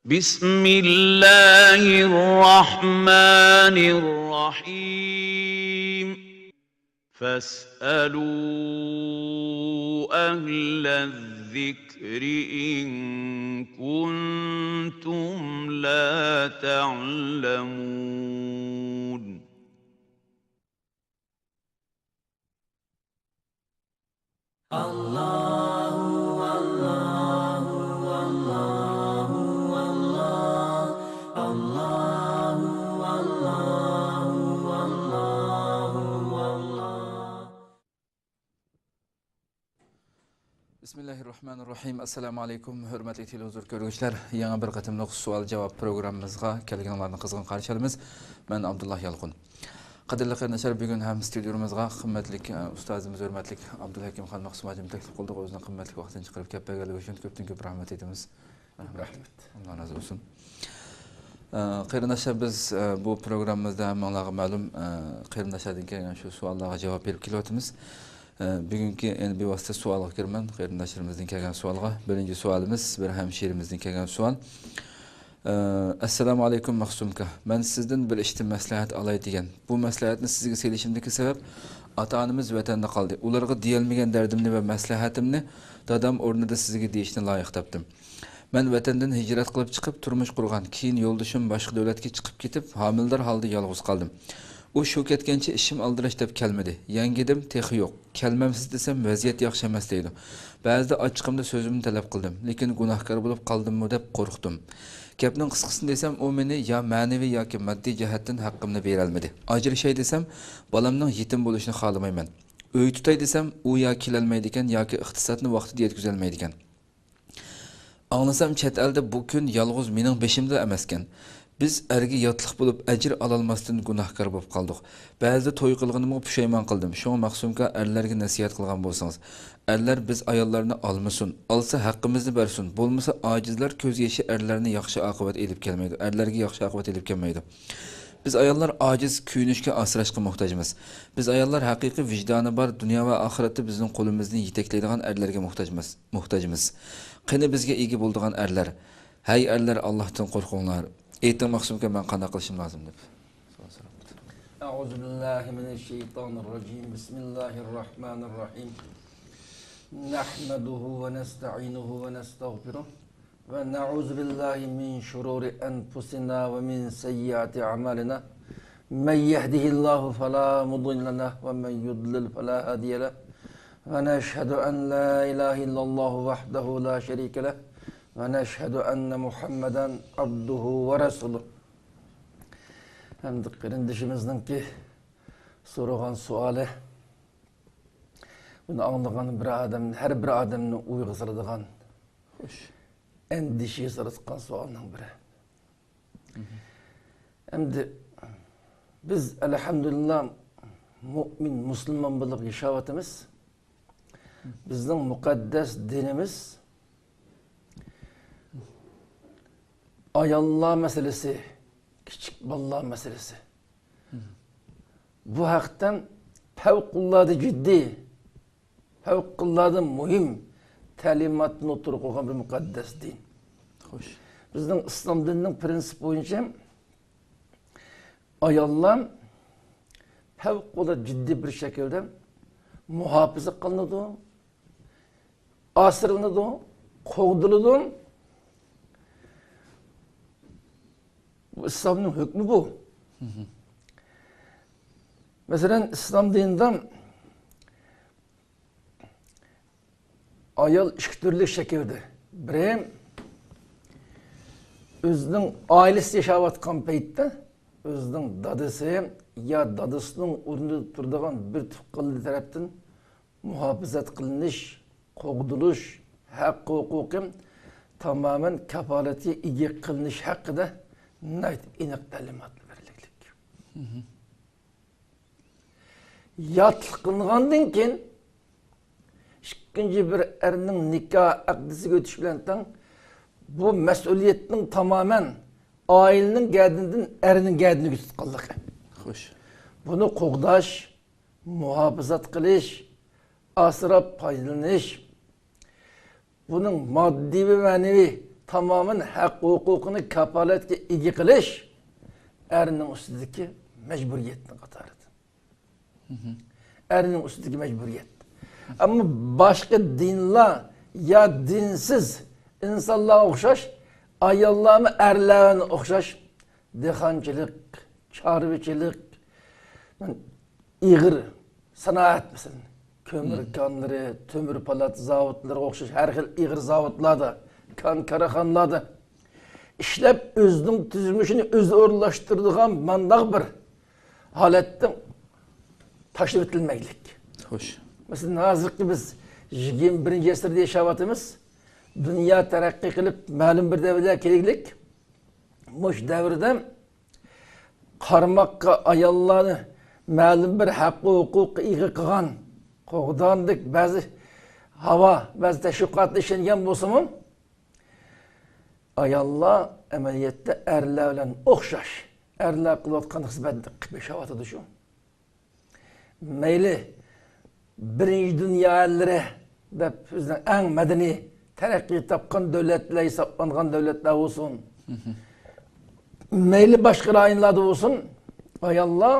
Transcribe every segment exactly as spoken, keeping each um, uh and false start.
بسم الله الرحمن الرحيم. فاسألوا أهل الذكر إن كنتم لا تعلمون. بىسمىللاھىررەھمانىررەھىم. ئەسسالامۇ ئەلەيكۇم، ھۆرمەتلىك تېلېۋىزور كۆرگۈچىلەر. يېڭى بىر قېتىملىق سوئال-جاۋاب پروگراممىمىزغا كەلگىنىڭلارنى قىزغىن قارشى ئالىمىز. مەن ئابدۇللا يالقۇن. قەدىرلىك قېرىنداشلار، بۈگۈن ھەم ستۇدىيومىزغا قىممەتلىك، ئە، ئۇستازىمىز، ھۆرمەتلىك ئابدۇلھەكىم خان مەخسۇم ھاجىمنى تەكلىپ قىلدۇق. ئۆزىنىڭ قىممەتلىك ۋاقتىنى چىقىرىپ كەپ بەرگەنلىكى ئۈچۈن كۆپتىن كۆپ رەھمەت ئېيتىمىز. رەھمەت. ئاللا رازى بولسۇن. ئە، قېرىنداشلار، بىز، ئە، بۇ پروگراممىمىزدا ھەممىڭلارغا مەلۇم، ئە، قېرىنداشلاردىن كەلگەن شۇ سوئاللارغا جاۋاب بېرىپ كېلىۋاتىمىز. ئە، بۈگۈنكى، يەنى بىۋاسىتە سوئالغا كىرىمەن، قېرىنداشلىرىمىزدىن كەلگەن سوئالغا. بىرىنچى سوئالىمىز بىر ھەمشىرىمىزدىن كەلگەن سوئال. ئە، ئەسسالامۇ ئەلەيكۇم مەخسۇمكا. مەن سىزدىن بىر ئىشتا مەسلىھەت ئالاي دېگەن. بۇ مەسلىھەتنى سىزگە سېلىشىمدىكى سەۋەب، ئاتا-ئانىمىز ۋەتەندە قالدى. ئۇلارغا دېيەلمىگەن دەردىمنى ۋە مەسلىھەتىمنى دادام ئورنىدا سىزگە دېيىشنى لايىق تاپتىم. مەن ۋەتەندىن ھىجرەت قىلىپ چىقىپ تۇرمۇش قۇرغان. كېيىن يولدىشىم باشقا دۆلەتكە چىقىپ كېتىپ، ھامىلىدار ھالدا يالغۇز قالدىم. ئۇ شۇ كەتكەنچە ئىشىم ئالدىراش دەپ كەلمىدى. يەڭگىدىم، تېخى يوق. كەلمەمسىز دېسەم، ۋەزىيەت ياخشى ئەمەس دەيدۇ. بەزىدە ئاچچىقىمدا سۆزۈمنى تەلەپ قىلدىم، لېكىن گۇناھكار بولۇپ قالدىممۇ دەپ قورقتۇم. گەپنىڭ قىسقىسىنى دېسەم، ئۇ مېنى يا مەنىۋى ياكى ماددىي جەھەتتىن ھەققىمنى بېرەلمىدى. ئاجرىشاي دېسەم، بالامنىڭ يېتىم بولۇشىنى خالىمايمەن. ئۆي تۇتاي دېسەم، ئۇ يا كېلەلمەيدىكەن ياكى ئىقتىسادنى ۋاقتىدا يەتكۈزەلمەيدىكەن. ئاڭلىسام، چەت ئەلدە بۇ كۈن يالغۇز مېنىڭ بېشىمدا ئەمەسكەن. بىز ئەرگە ياتلىق بولۇپ، ئەجىر ئالالماستىن گۇناھكار بولۇپ قالدۇق. بەزىدە توي قىلغىنىمغا پۇشايمان قىلدىم. شۇڭا مەخسۇمكا، ئەرلەرگە نەسىھەت قىلغان بولسىڭىز. ئەرلەر بىز ئاياللارنى ئالمىسۇن. ئالسا ھەققىمىزنى بەرسۇن. بولمىسا ئاجىزلار كۆز يېشى ئەرلەرنى ياخشى ئاقىۋەت ئېلىپ كەلمەيدۇ. ئەرلەرگە ياخشى ئاقىۋەت ئېلىپ كەلمەيدۇ. بىز ئاياللار ئاجىز، كۆيۈنۈشكە، ئاسراشقا موھتاجمىز. بىز ئاياللار ھەقىقىي ۋىجدانى بار، دۇنيا ۋە ئاخىرەتتە بىزنىڭ قولىمىزنى يېتەكلەيدىغان ئەرلەرگە موھتاجمىز. موھتاجمىز. قېنى بىزگە ئىگە بولىدىغان ئەرلەر؟ ھەي ئەرلەر، ئاللاھتىن قورقۇڭلار. ئېيتىڭ مەخسۇمكا، مەن قانداق قىلىشىم لازىم دەپ. سوئال سوراپتۇ. أعوذ بالله من الشيطان الرجيم. بسم الله الرحمن الرحيم. نحمده ونستعينه ونستغفره. ونعوذ بالله من شرور أنفسنا ومن سيئات أعمالنا. من يهده الله فلا مضل له ومن يضلل فلا هادي له. ونشهد أن لا إله إلا الله وحده لا شريك له. ونشهد أن محمدا عبده ورسوله. ھەمدە قېرىندىشىمىزنىڭكى سورىغان سوئالى، بۇنى ئاڭلىغان بىر ئادەم، ھەر بىر ئادەمنى ئويغا سالىدىغان، خوش، ئەندىشىگە سالىدىغان سوئالنىڭ بىرى. ئەمدى بىز، ئەلھەمدۇلىللا، مۇئمىن، مۇسۇلمان بولۇپ ياشاۋاتىمىز. بىزنىڭ مۇقەددەس دىنىمىز ئاياللار مەسىلىسى، كىچىك بالىلار مەسىلىسى، بۇ ھەقتە پەۋقۇلئاددە جىددىي، پەۋقۇلئاددە مۇھىم تەلىماتنى ئوتتۇرىغا قويغان بىر مۇقەددەس دىن. خوش. بىزنىڭ ئىسلام دىنىنىڭ پرىنسىپى بويىچە ئاياللار پەۋقۇلئاددە جىددىي بىر شەكىلدە مۇھاپىزە قىلىنىدۇ، ئاسرىلىنىدۇ، قوغدىلىدۇ. بۇ ئىسلامنىڭ ھۆكمى بۇ. مەسىلەن، ئىسلام دىنىدا ئايال ئىككى تۈرلۈك شەكىلدە. بىرى، ئۆزىنىڭ ئائىلىسىدە ياشاۋاتقان پەيتتە ئۆزىنىڭ دادىسى يا دادىسىنىڭ ئورنىدا تۇرىدىغان بىر تۇغقانلىرى تەرەپتىن مۇھاپىزەت قىلىنىش، قوغدىلىش ھەق-ھوقۇقى تامامەن كاپالىتى ئىگە قىلىنىش ھەققىدە ناھايىتى ئېنىق تەلىماتلار بېرىلگەنلىك. ياتلىق قىلىنغاندىن كېيىن، ئىككىنچى بىر ئەرنىڭ نىكاھ ئەقدىسىگە ئۆتۈش بىلەن تەڭ، بۇ مەسئۇلىيەتنىڭ تامامەن ئائىلىنىڭ گەدىنىدىن ئەرنىڭ گەدىنىگە تۇتقانلىقى. خوش. بۇنى قوغداش، مۇھاپىزەت قىلىش، ئاسراپ پايدىلىنىش، بۇنىڭ ماددىي ۋە مەنىۋى تامامەن ھەق ھوقۇقىنى كاپالەتكە ئىگە قىلىش ئەرنىڭ ئۈستىدىكى مەجبۇرىيەتنىڭ قاتارىدا. ئەرنىڭ ئۈستىدىكى مەجبۇرىيەت. ئەمما باشقا دىنلار يا دىنسىز ئىنسانلارغا ئوخشاش، ئاياللارمۇ ئەرلەرگە ئوخشاش دېھقانچىلىق، چارۋىچىلىق، ئېغىر سانائەت، مەسىلەن، كۆمۈر كانلىرى، تۆمۈر پالات زاۋۇتلىرىغا ئوخشاش ھەر خىل ئېغىر زاۋۇتلاردا، كان كارخانىلاردا ئىشلەپ، ئۆزىنىڭ تۇرمۇشىنى ئۆزى ئورۇنلاشتۇرىدىغان مانداق بىر ھالەتتە تاشلىۋېتىلمەيلىك. خوش. مەسىلەن، ھازىرقى بىز يىگىرمە بىرىنچى ئەسىردە ياشاۋاتىمىز. دۇنيا تەرەققىي قىلىپ، مەلۇم بىر دەۋرگە كەلگىلىك. مۇشۇ دەۋردە قارىماققا ئاياللارنى مەلۇم بىر ھەق ھوقۇققا ئىگە قىلغان قوغداندەك بەزى ھاۋا، بەزى تەشۋىقاتتا ئىشلەنگەن بولسىمۇ، ئاياللار ئەمەلىيەتتە ئەرلەر بىلەن ئوخشاش، ئەرلەر قىلىۋاتقان خىزمەتنى قىلىپ ياشاۋاتىدۇ شۇ. مەيلى بىرىنچى دۇنيا ئەللىرى دەپ بىزنىڭ ئەڭ مەدەنىي تەرەققىي تاپقان دۆلەتلەر ھېسابلانغان دۆلەتلەر بولسۇن، مەيلى باشقا رايونلاردا بولسۇن، ئاياللار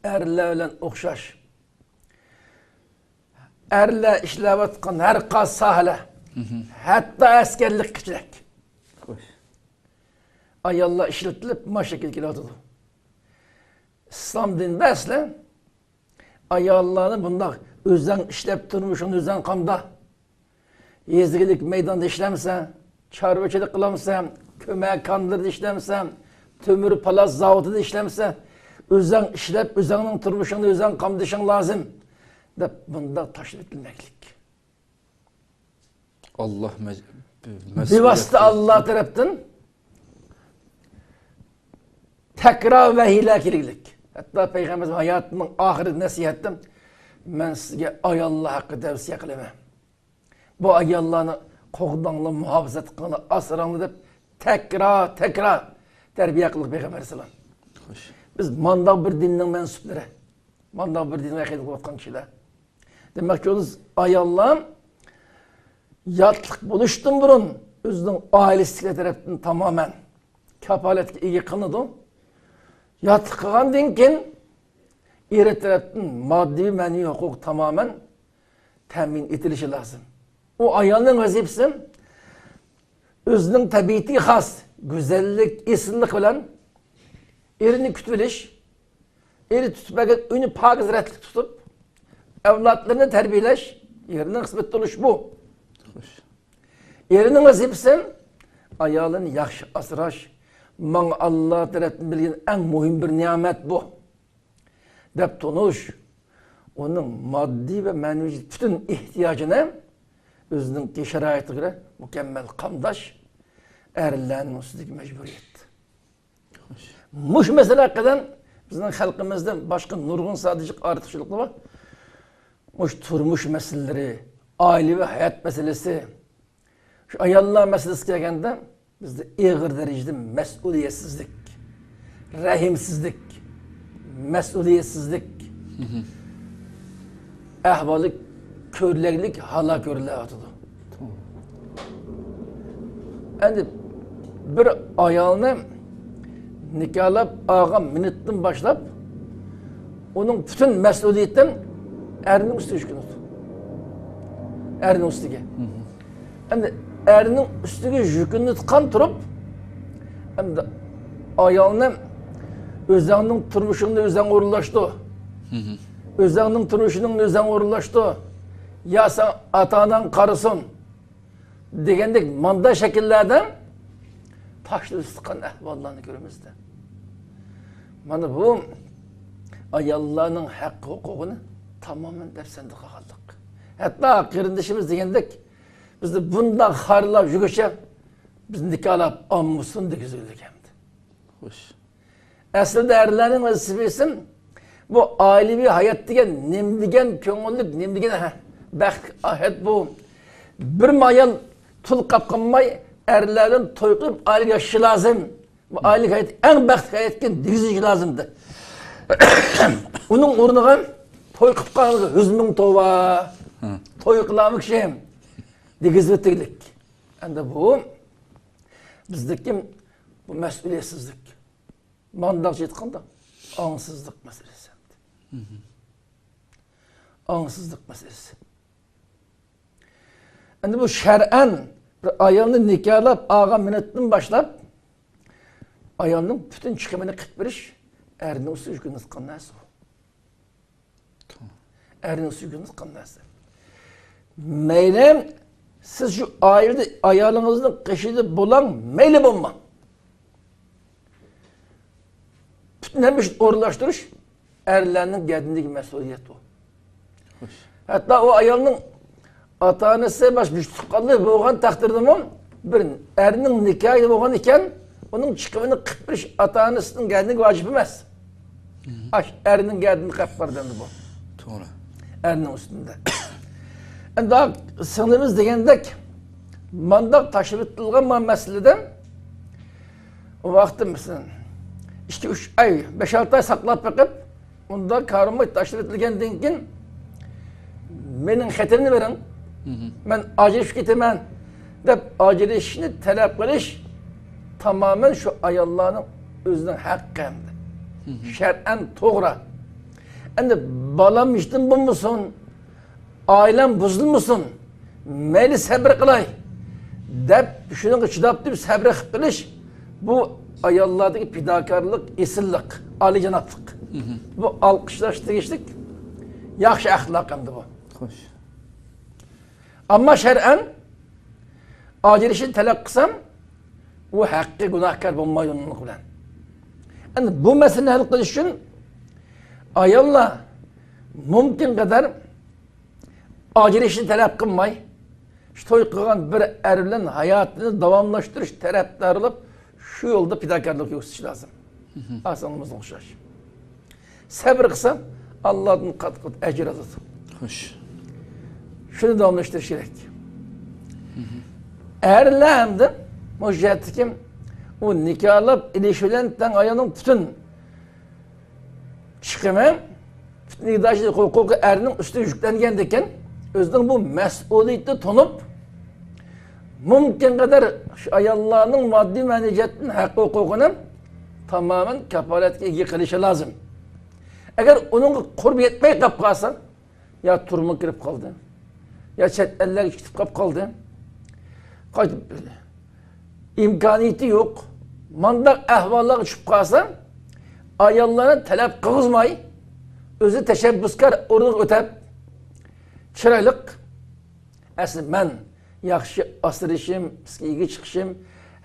ئەرلەر بىلەن ئوخشاش. ئەرلەر ئىشلەۋاتقان ھەر قايسى ساھەلەر، ھەتتا ئەسكەرلىككىچىلىك ئاياللار ئىشلىتىلىپ، مۇشۇ شەكىلگە كېلىۋاتىدۇ. ئىسلام دىنىدا ئەسلى ئاياللارنى بۇنداق ئۆزەڭ ئىشلەپ، تۇرمۇشۇڭنى ئۆزەڭ قامدا. يېزا ئىگىلىك مەيدانىدا ئىشلەمسە، چارۋىچىلىق قىلامسەن، كۆمەر كانلىرىدا ئىشلەمسەن، تۆمۈر پالاس زاۋۇتىدا ئىشلەمسە، ئۆزەڭ ئىشلەپ، ئۆزەڭنىڭ تۇرمۇشۇڭنى ئۆزەڭ قامدىشىڭ لازىم، دەپ بۇنداق تاشلىۋېتىلمەكلىك. ئاللا مەج-، بىۋاسىتە ئاللا تەرەپتىن تەكرار ۋەھىيلەر كېلىگلىك. ھەتتا پەيغەمبەر ھاياتىنىڭ ئاخىرىدا نەسىھەتتە، مەن سىزگە ئاياللار ھەققىدە تەۋسىيە قىلىمەن. بۇ ئاياللارنى قوغداڭلار، مۇھاپىزەت قىلىڭلار، ئاسراڭلار دەپ تەكرار، تەكرار تەربىيە قىلدى پەيغەمبەر ئەلەيھىسسالام. خوش. بىز مانداق بىر دىننىڭ مەنسۇپلىرى، مانداق بىر دىنغا ئەقىدە قىلىۋاتقان كىشىلەر. دېمەكچى بولىمىز، ئاياللار ياتلىق بولۇشتىن بۇرۇن ئۆزىنىڭ ئائىلىسىدىكىلەر تەرەپتىن تامامەن كاپالەتكە ئىگە قىلىنىدۇ. ياتلىق قىلغاندىن كېيىن ئېرى تەرەپتىن ماددىي، مەنىۋى ھوقۇق تامامەن تەمىن ئېتىلىشى لازىم. ئۇ ئايالنىڭ ۋەزىپىسى ئۆزىنىڭ تەبىئىتىگە خاس گۈزەللىك، ئېسىللىق بىلەن ئېرىنى كۈتۈۋېلىش، ئېرى تۇتۇپ بەرگەن ئۆينى پاكىز، رەتلىك تۇتۇپ، ئەۋلادلىرىنى تەربىيەلەش، ئېرىنىڭ خىزمىتى تونۇش بۇ. ئېرىنىڭ ۋەزىپىسى ئايالىنى ياخشى ئاسراش، ماڭا ئاللا تەرەپتىن بەرگەن ئەڭ مۇھىم بىر نېمەت بۇ، دەپ تونۇش، ئۇنىڭ ماددىي ۋە مەنىۋى پۈتۈن ئېھتىياجىنى ئۆزىنىڭكى شارائىتىغا كۆرە مۇكەممەل قامداش ئەرلەرنىڭ ئۈستىدىكى مەجبۇرىيەت. مۇشۇ مەسىلە ھەققىدە بىزنىڭ خەلقىمىزدە باشقا نۇرغۇن سادىجىق ئارتۇقچىلىقلار بار. مۇشۇ تۇرمۇش مەسىلىلىرى، ئائىلىۋى ھايات مەسىلىسى، شۇ ئاياللار مەسىلىسىگە كەلگەندە، بىزدە ئېغىر دەرىجىدە مەسئۇلىيەتسىزلىك، رەھىمسىزلىك، مەسئۇلىيەتسىزلىك ئەھۋالى كۆرۈلەرلىك ھالدا كۆرۈلۈۋاتىدۇ. ئەمدى بىر ئايالنى نىكاھلاپ ئالغان مىنۇتتىن باشلاپ، ئۇنىڭ پۈتۈن مەسئۇلىيىتى ئەرنىڭ ئۈستىگە يۈكلىنىدۇ. ئەرنىڭ ئۈستىگە. ئەمدى ئەرنىڭ ئۈستىگە يۈكلىنىۋاتقان تۇرۇپ، ئەمدى ئايالنى ئۆزەڭنىڭ تۇرمۇشۇڭنى ئۆزەڭ ئورۇنلاشتۇر. ئۆزەڭنىڭ تۇرمۇشىنى ئۆزەڭ ئورۇنلاشتۇر. يا ساڭا ئاتا-ئاناڭ قارىسۇن. دېگەندەك ماندا شەكىللەردە تاشلىۋېتىلغان ئەھۋاللارنى كۆرىمىز-دە. مانا بۇ ئاياللارنىڭ ھەق ھوقۇقىنى تامامەن دەپسەندە قىلغانلىق. ھەتتا قېرىندىشىمىز دېگەندەك، بىزنى بۇنداق خارلاپ يۈرگۈچە بىز نىكاھلاپ ئالمىسۇن دېگۈزۈلگەن. خوش. ئەسلىدە ئەرلەرنىڭ ۋەزىپىسى بۇ ئائىلىۋى ھايات دېگەن نېمە دېگەن كۆڭۈللۈك، نېمە دېگەن ھە-، بەختلىك ھايات بۇ. بىر ئايال تۇل قاپقانماي ئەرلەر بىلەن توي قىلىپ ئائىلە ياشىشى لازىم. بۇ ئائىلىلىك ھايات ئەڭ بەختلىك ھايات ئىكەن دېگۈزۈشى لازىمدى. ئۇنىڭ ئورنىغا توي قىلىپ قالغانغا يۈز مىڭ توۋا. توي قىلامۇ كىشى دېگۈزۈۋېتىگلىك. ئەمدى بۇ بىزدىكى بۇ مەسئۇلىيەتسىزلىك. مانداقچە ئېيتقاندا، ئاڭسىزلىق مەسىلىسى. ئاڭسىزلىق مەسىلىسى. ئەمدى بۇ شەرئەن بىر ئايالنى نىكاھلاپ ئالغان مىنۇتتىن باشلاپ، ئايالنىڭ پۈتۈن چىقىمىنى قىلىپ بېرىش ئەرنىڭ ئۈستىگە يۈكلىنىۋاتقان نەرسە ئۇ. ئەرنىڭ ئۈستىگە يۈكلىنىۋاتقان نەرسە. مەيلى، سىز شۇ ئائىلىدە ئايالىڭىزنىڭ قېشىدا بولاڭ، مەيلى بولماڭ. پۈتۈن ھەممە ئىشنى ئورۇنلاشتۇرۇش ئەرلەرنىڭ گەدىنىدىكى مەسئۇلىيەت ئۇ. خوش. ھەتتا ئۇ ئايالنىڭ ئاتا-ئانىسى، باشقا مۈشتۇققانلىرى بولغان تەقدىردىمۇ، بىر ئەرنىڭ نىكاھى بولغان ئىكەن، ئۇنىڭ چىقىمىنى قىلىپ بېرىش ئاتا-ئانىسىنىڭ گەدىنىگە ۋاجىپ ئەمەس. ئاش ئەرنىڭ گەدىنىگە قىلىپ بەردى ئەمدى بۇ. توغرا. ئەرنىڭ ئۈستىدە. ئەمدى سىڭلىمىز دېگەندەك، مانداق تاشلىۋېتىلغان ما مەسىلىدە، ئۇ ۋاقىتتا، مەسىلەن، ئىككى، ئۈچ ئاي، بەش-ئالتە ئاي ساقلاپ بېقىپ، ئۇنداق كارىماي تاشلىۋېتىلگەندىن كېيىن، مېنىڭ خېتىمنى بېرىڭ، مەن ئاجرىشىپ كېتىمەن، دەپ ئاجرىشىشنى تەلەپ قىلىش تامامەن شۇ ئاياللارنىڭ ئۆزىنىڭ ھەققى ئەمدى. شەرئەن توغرا. ئەمدى بالام يېتىم بولمىسۇن، ئائىلەم بۇزۇلمىسۇن، مەيلى سەبرى قىلاي، دەپ شۇنىڭغا چىداپ تۇرۇپ سەبرى قىلىپ قېلىش، بۇ ئاياللاردىكى پىداكارلىق، ئېسىللىق، ئالىيجانابلىق. بۇ ئالقىشلاش تېگىشلىك ياخشى ئەخلاق ئەمدى بۇ. خوش. ئەمما شەرئەن ئاجرىشىشنى تەلەپ قىلسام، ئۇ ھەققى گۇناھكار بولمايدۇ ئۇنىڭ بىلەن. ئەمدى بۇ مەسىلىنى ھەل قىلىش ئۈچۈن ئاياللار مۇمكىن قەدەر ئاجرىشىشنى تەلەپ قىلماي، شۇ توي قىلغان بىر ئەر بىلەن ھاياتىنى داۋاملاشتۇرۇش تەرەپدارى بولۇپ، شۇ يولدا پىداكارلىق كۆرسىتىش لازىم. ئاسانلىمىزغا ئوخشاش. سەبرى قىلسا، ئاللادىن قات-قات ئەجىر ئالىدۇ. خوش. شۇنى داۋاملاشتۇرۇش كېرەك. ئەرلەر ھەمدە مۇشۇ جەھەتتىكى ئۇ نىكاھلاپ ئېلىش بىلەن تەڭ ئايالنىڭ پۈتۈن چىقىمى، پۈتۈن ئىگىدارچىلىق ھوقۇقى ئەرنىڭ ئۈستىگە يۈكلەنگەندىكىن، ئۆزىنىڭ بۇ مەسئۇلىيىتىنى تونۇپ، مۇمكىن قەدەر شۇ ئاياللارنىڭ ماددىي مەنىۋى جەھەتتىن ھەق ھوقۇقىنى تامامەن كاپالەتكە ئىگە قىلىشى لازىم. ئەگەر ئۇنىڭغا قۇربى يەتمەي قاپ قالسا، يا تۈرمىگە كىرىپ قالدى، يا چەت ئەللەرگە كېتىپ قاپ قالدى، قايتىپ ئىمكانىيىتى يوق، مانداق ئەھۋاللارغا چۈشۈپ قالسا، ئاياللارنى تەلەپ قىلغۇزماي، ئۆزى تەشەببۇسكار ئورنىغا ئۆتەپ، چىرايلىق، ئەسلى مەن ياخشى ئاسرىشىم، ئىگە چىقىشىم،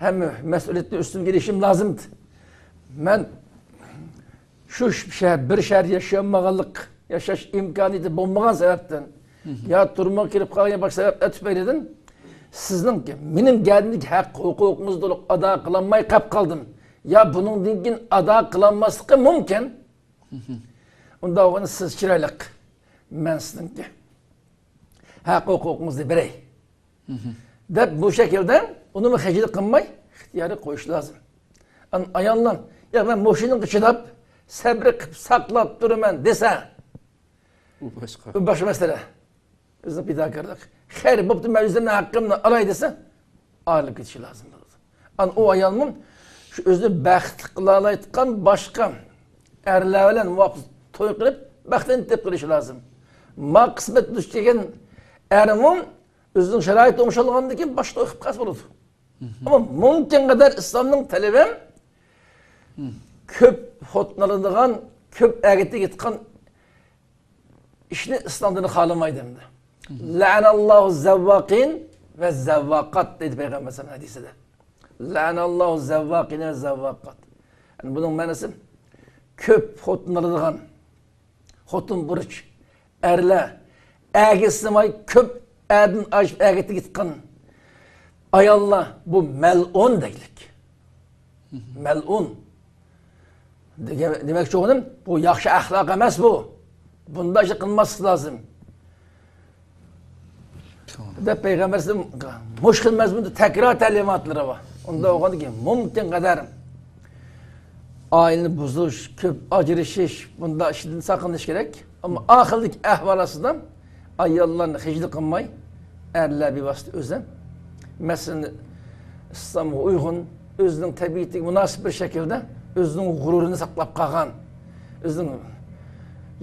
ھەممە مەسئۇلىيەتنى ئۈستۈمگە ئېلىشىم لازىم. مەن شۇ شەھەر، بىر شەھەردە ياشىيالمىغانلىق، ياشاش ئىمكانىيىتى بولمىغان سەۋەبتىن، يا تۈرمىگە كىرىپ قالغان، يا باشقا سەۋەبلەر تۈپەيلىدىن سىزنىڭكى، مېنىڭ گەدىنىدىكى ھەق ھوقۇقىڭىزنى تولۇق ئادا قىلالماي قاپ قالدىم، يا بۇنىڭدىن كېيىن ئادا قىلالماسلىقى مۇمكىن. ئۇنداق بولغاندا سىز چىرايلىق، مەن سىزنىڭكى ھەق ھوقۇقىڭىزنى بېرەي. دەپ، بۇ شەكىلدە ئۇنىمۇ خىجىل قىلماي، ئىختىيارىي قويۇش لازىم. ئان-، ئاياللار، يا، مەن مۇشۇنىڭغا چىداپ، سەبرى قىلىپ ساقلاپ تۇرىمەن دېسە، ئۇ باشقا. ئۇ باشقا مەسىلە. بىزنىڭ پىداكارلىق. خەير، بوپتۇ، مەن ئۆزۈمنىڭ ھەققىمنى ئالاي دېسە، ئايرىلىپ كېتىشى لازىم بولىدۇ. ئان-، ئۇ ئايالمۇ شۇ ئۆزىنى بەختلىك قىلالايدىغان باشقا ئەرلەر بىلەن مۇۋاپىق توي قىلىپ، بەختىنى تېپىپ قېلىشى لازىم. ما قىسمەت دۇچ كەلگەن ئەرمۇ ئۆزىنىڭ شارائىتى ئوڭشالغاندىن كېيىن باشقا توي قىلىپ قالسا بولىدۇ. ئەمما مۇمكىن قەدەر ئىسلامنىڭ تەلىپى كۆپ خوتۇن ئالىدىغان، كۆپ ئەرگە تېگىدىغان ئىشنى ئىسلام دىنى خالىمايدۇ ئەمدى. لەئەنەللاھۇ زەۋۋاقىن ۋە زەۋۋاقات دەيدۇ پەيغەمبەر سەللەللاھۇ ئەلەيھى ۋەسەللەم ھەدىسىدە. لەئەنەللاھۇ زەۋۋاقىن ۋە زەۋۋاقات. يەنى بۇنىڭ مەنىسى كۆپ خوتۇن ئالىدىغان، خوتۇن بۇرچ، ئەرلەر، ئەرگە سىماي كۆپ ئەردىن ئاشىپ ئەرگە تېگىتقان ئاياللار، بۇ مەلئۇن دەيلىك. مەلئۇن. دېگەن، دېمەكچى بولغىنىم، بۇ ياخشى ئەخلاق ئەمەس بۇ. بۇنداق ئىشنى قىلماسلىق لازىم. دەپ پەيغەمبەر ئەلەيھىسسالام مۇشۇ خىل مەزمۇندا تەكرار تەلىماتلىرى بار. ئۇنداق بولغاندىكىن مۇمكىن قەدەر ئائىلىنى بۇزۇش، كۆپ ئاجرىشىش، بۇنداق ئىشتىن ساقلىنىش كېرەك. ئەمما ئاخىرىدىكى ئەھۋال ئاستىدا ئاياللارنى خىجىل قىلماي، ئەرلەر بىۋاسىتە ئۆزى مەسىلىنى ئىسلامغا ئۇيغۇن، ئۆزىنىڭ تەبىئىتىگە مۇناسىپ بىر شەكىلدە ئۆزىنىڭ غۇرۇرىنى ساقلاپ قالغان، ئۆزىنىڭ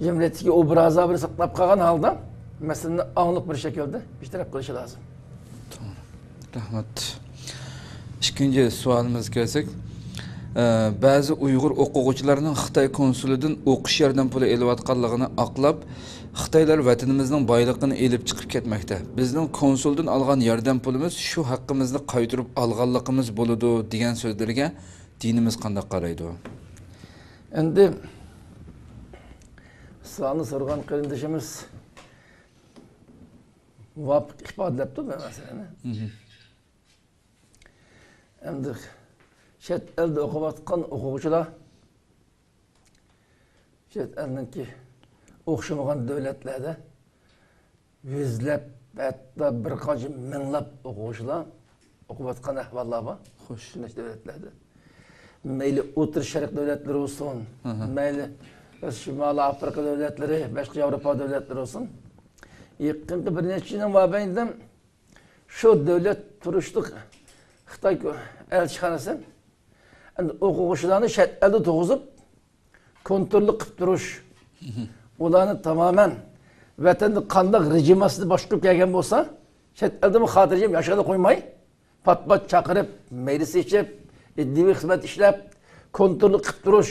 جەمئىيەتتىكى ئوبرازابىنى ساقلاپ قالغان ھالدا مەسىلىنى ئاڭلىق بىر شەكىلدە بىر تەرەپ قىلىشى لازىم. توغرا. رەھمەت. ئىككىنچى سوئالىمىزغا كەلسەك، ئە، بەزى ئۇيغۇر ئوقۇغۇچىلارنىڭ خىتاي كونسۇلىدىن ئوقۇش ياردەم پۇلى ئېلىۋاتقانلىقىنى ئاقلاپ، خىتايلار ۋەتىنىمىزنىڭ بايلىقىنى ئېلىپ چىقىپ كەتمەكتە. بىزنىڭ كونسۇلدىن ئالغان ياردەم پۇلىمىز شۇ ھەققىمىزنى قايتۇرۇپ ئالغانلىقىمىز بولىدۇ، دېگەن سۆزلىرىگە دىنىمىز قانداق قارايدۇ؟ ئەمدى سوئالنى سورىغان قېرىندىشىمىز مۇۋاپىق ئىپادىلەپتۇ بۇ مەسىلىنى. مھم. ئەمدى چەت ئەلدە ئوقۇۋاتقان ئوقۇغۇچىلار چەت ئەلنىڭكى ئوخشىمىغان دۆلەتلەردە يۈزلەپ، ھەتتا بىر قانچە مىڭلاپ ئوقۇغۇچىلار ئوقۇۋاتقان ئەھۋاللار بار. خوش. شۇنداق دۆلەتلەردە. مەيلى ئوتتۇرا شەرق دۆلەتلىرى بولسۇن، مھم. مەيلى شىمالىي ئافرىقا دۆلەتلىرى، باشقا ياۋروپا دۆلەتلىرى بولسۇن. يېقىنقى بىر نەچچە يىلنىڭ مابەينىدە شۇ دۆلەت تۇرۇشلۇق خىتاي ئەلچىخانىسى ئەمدى ئوقۇغۇچىلارنى چەت ئەلدە تۇرغۇزۇپ، كونتروللۇق قىلىپ تۇرۇش، ئۇلارنى تامامەن ۋەتەندە قانداق رېجىم ئاستىدا باشقۇرۇپ كەلگەن بولسا، چەت ئەلدىمۇ خاتىرجەم ياشايلا قويماي، پات-پات چاقىرىپ، مەيلىسى ئېچىپ، ئىدىيىۋى خىزمەت ئىشلەپ، كونتروللۇق قىلىپ تۇرۇش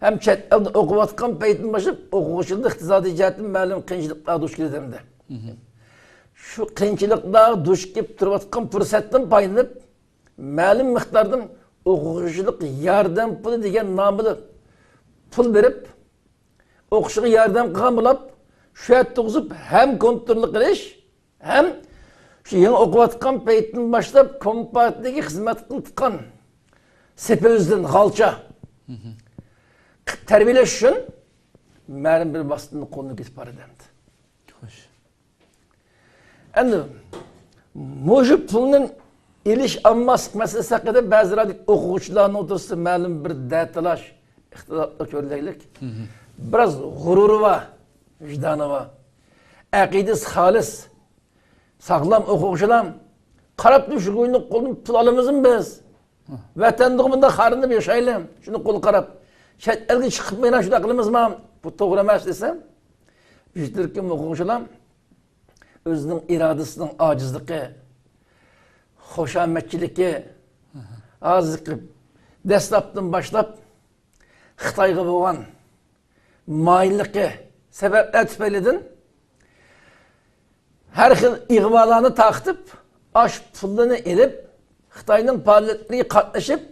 ھەم چەت ئەلدە ئوقۇۋاتقان پەيتىدىن باشلاپ ئوقۇغۇچىلىردا ئىقتىسادىي جەھەتتىن مەلۇم قىيىنچىلىقلارغا دۇچ كېلىدۇ ئەمدى. شۇ قىيىنچىلىقلارغا دۇچ كېلىپ تۇرۇۋاتقان پۇرسەتتىن پايدىلىنىپ، مەلۇم مىقداردا ئوقۇغۇچىلىق ياردەم پۇلى دېگەن نامىدا پۇل بېرىپ، ئوقۇشىغا ياردەم قىلغان بولۇپ، شۇ يەردە تۇرغۇزۇپ ھەم كونتروللۇق قىلىش، ھەم شۇ يېڭى ئوقۇۋاتقان پەيتتىن باشلاپ كومپارتىيىگە خىزمەت قىلىۋاتقان سېپىۋىزدىن غالچا قىلىپ تەربىيەلەش ئۈچۈن مەلۇم بىر ۋاسىتىنى قولدىن كېتىپ بارىدۇ ئەمدى. خوش. ئەمدى مۇشۇ پۇلنى ئېلىش ئالماسلىق مەسىلىسى ھەققىدە بەزىلەردە ئوقۇغۇچىلارنىڭ ئوتتۇرىسىدا مەلۇم بىر دەتالاش، ئىختىلاپلار كۆرۈلەيلىك. بىراز غۇرۇرى بار، ۋىجدانى بار، ئەقىدىسى خالىس، ساغلام ئوقۇغۇچىلار قاراپ تۇرۇپ شۇ گۇينىڭ قولىدىن پۇل ئالىمىزمۇ بىز؟ ۋەتەندىغۇ بۇنداق خارلىنىپ ياشايلى، شۇنى قول قاراپ. چەت ئەلگە چىقىپ مەيدان شۇنداق قىلىمىزما؟ بۇ توغرا ئەمەس دېسە، بىر تۈركۈم ئوقۇغۇچىلار ئۆزىنىڭ ئىرادىسىنىڭ ئاجىزلىقى، خۇشامەتچىلىكى، ھازىرقى دەسلەپتىن باشلاپ خىتايغا بولغان مايىللىقى سەۋەبلەر تۈپەيلىدىن ھەر خىل ئىغۋالارنى تارقىتىپ، ئاش پۇلىنى ئېلىپ، خىتاينىڭ پائالىيەتلىرىگە قاتنىشىپ،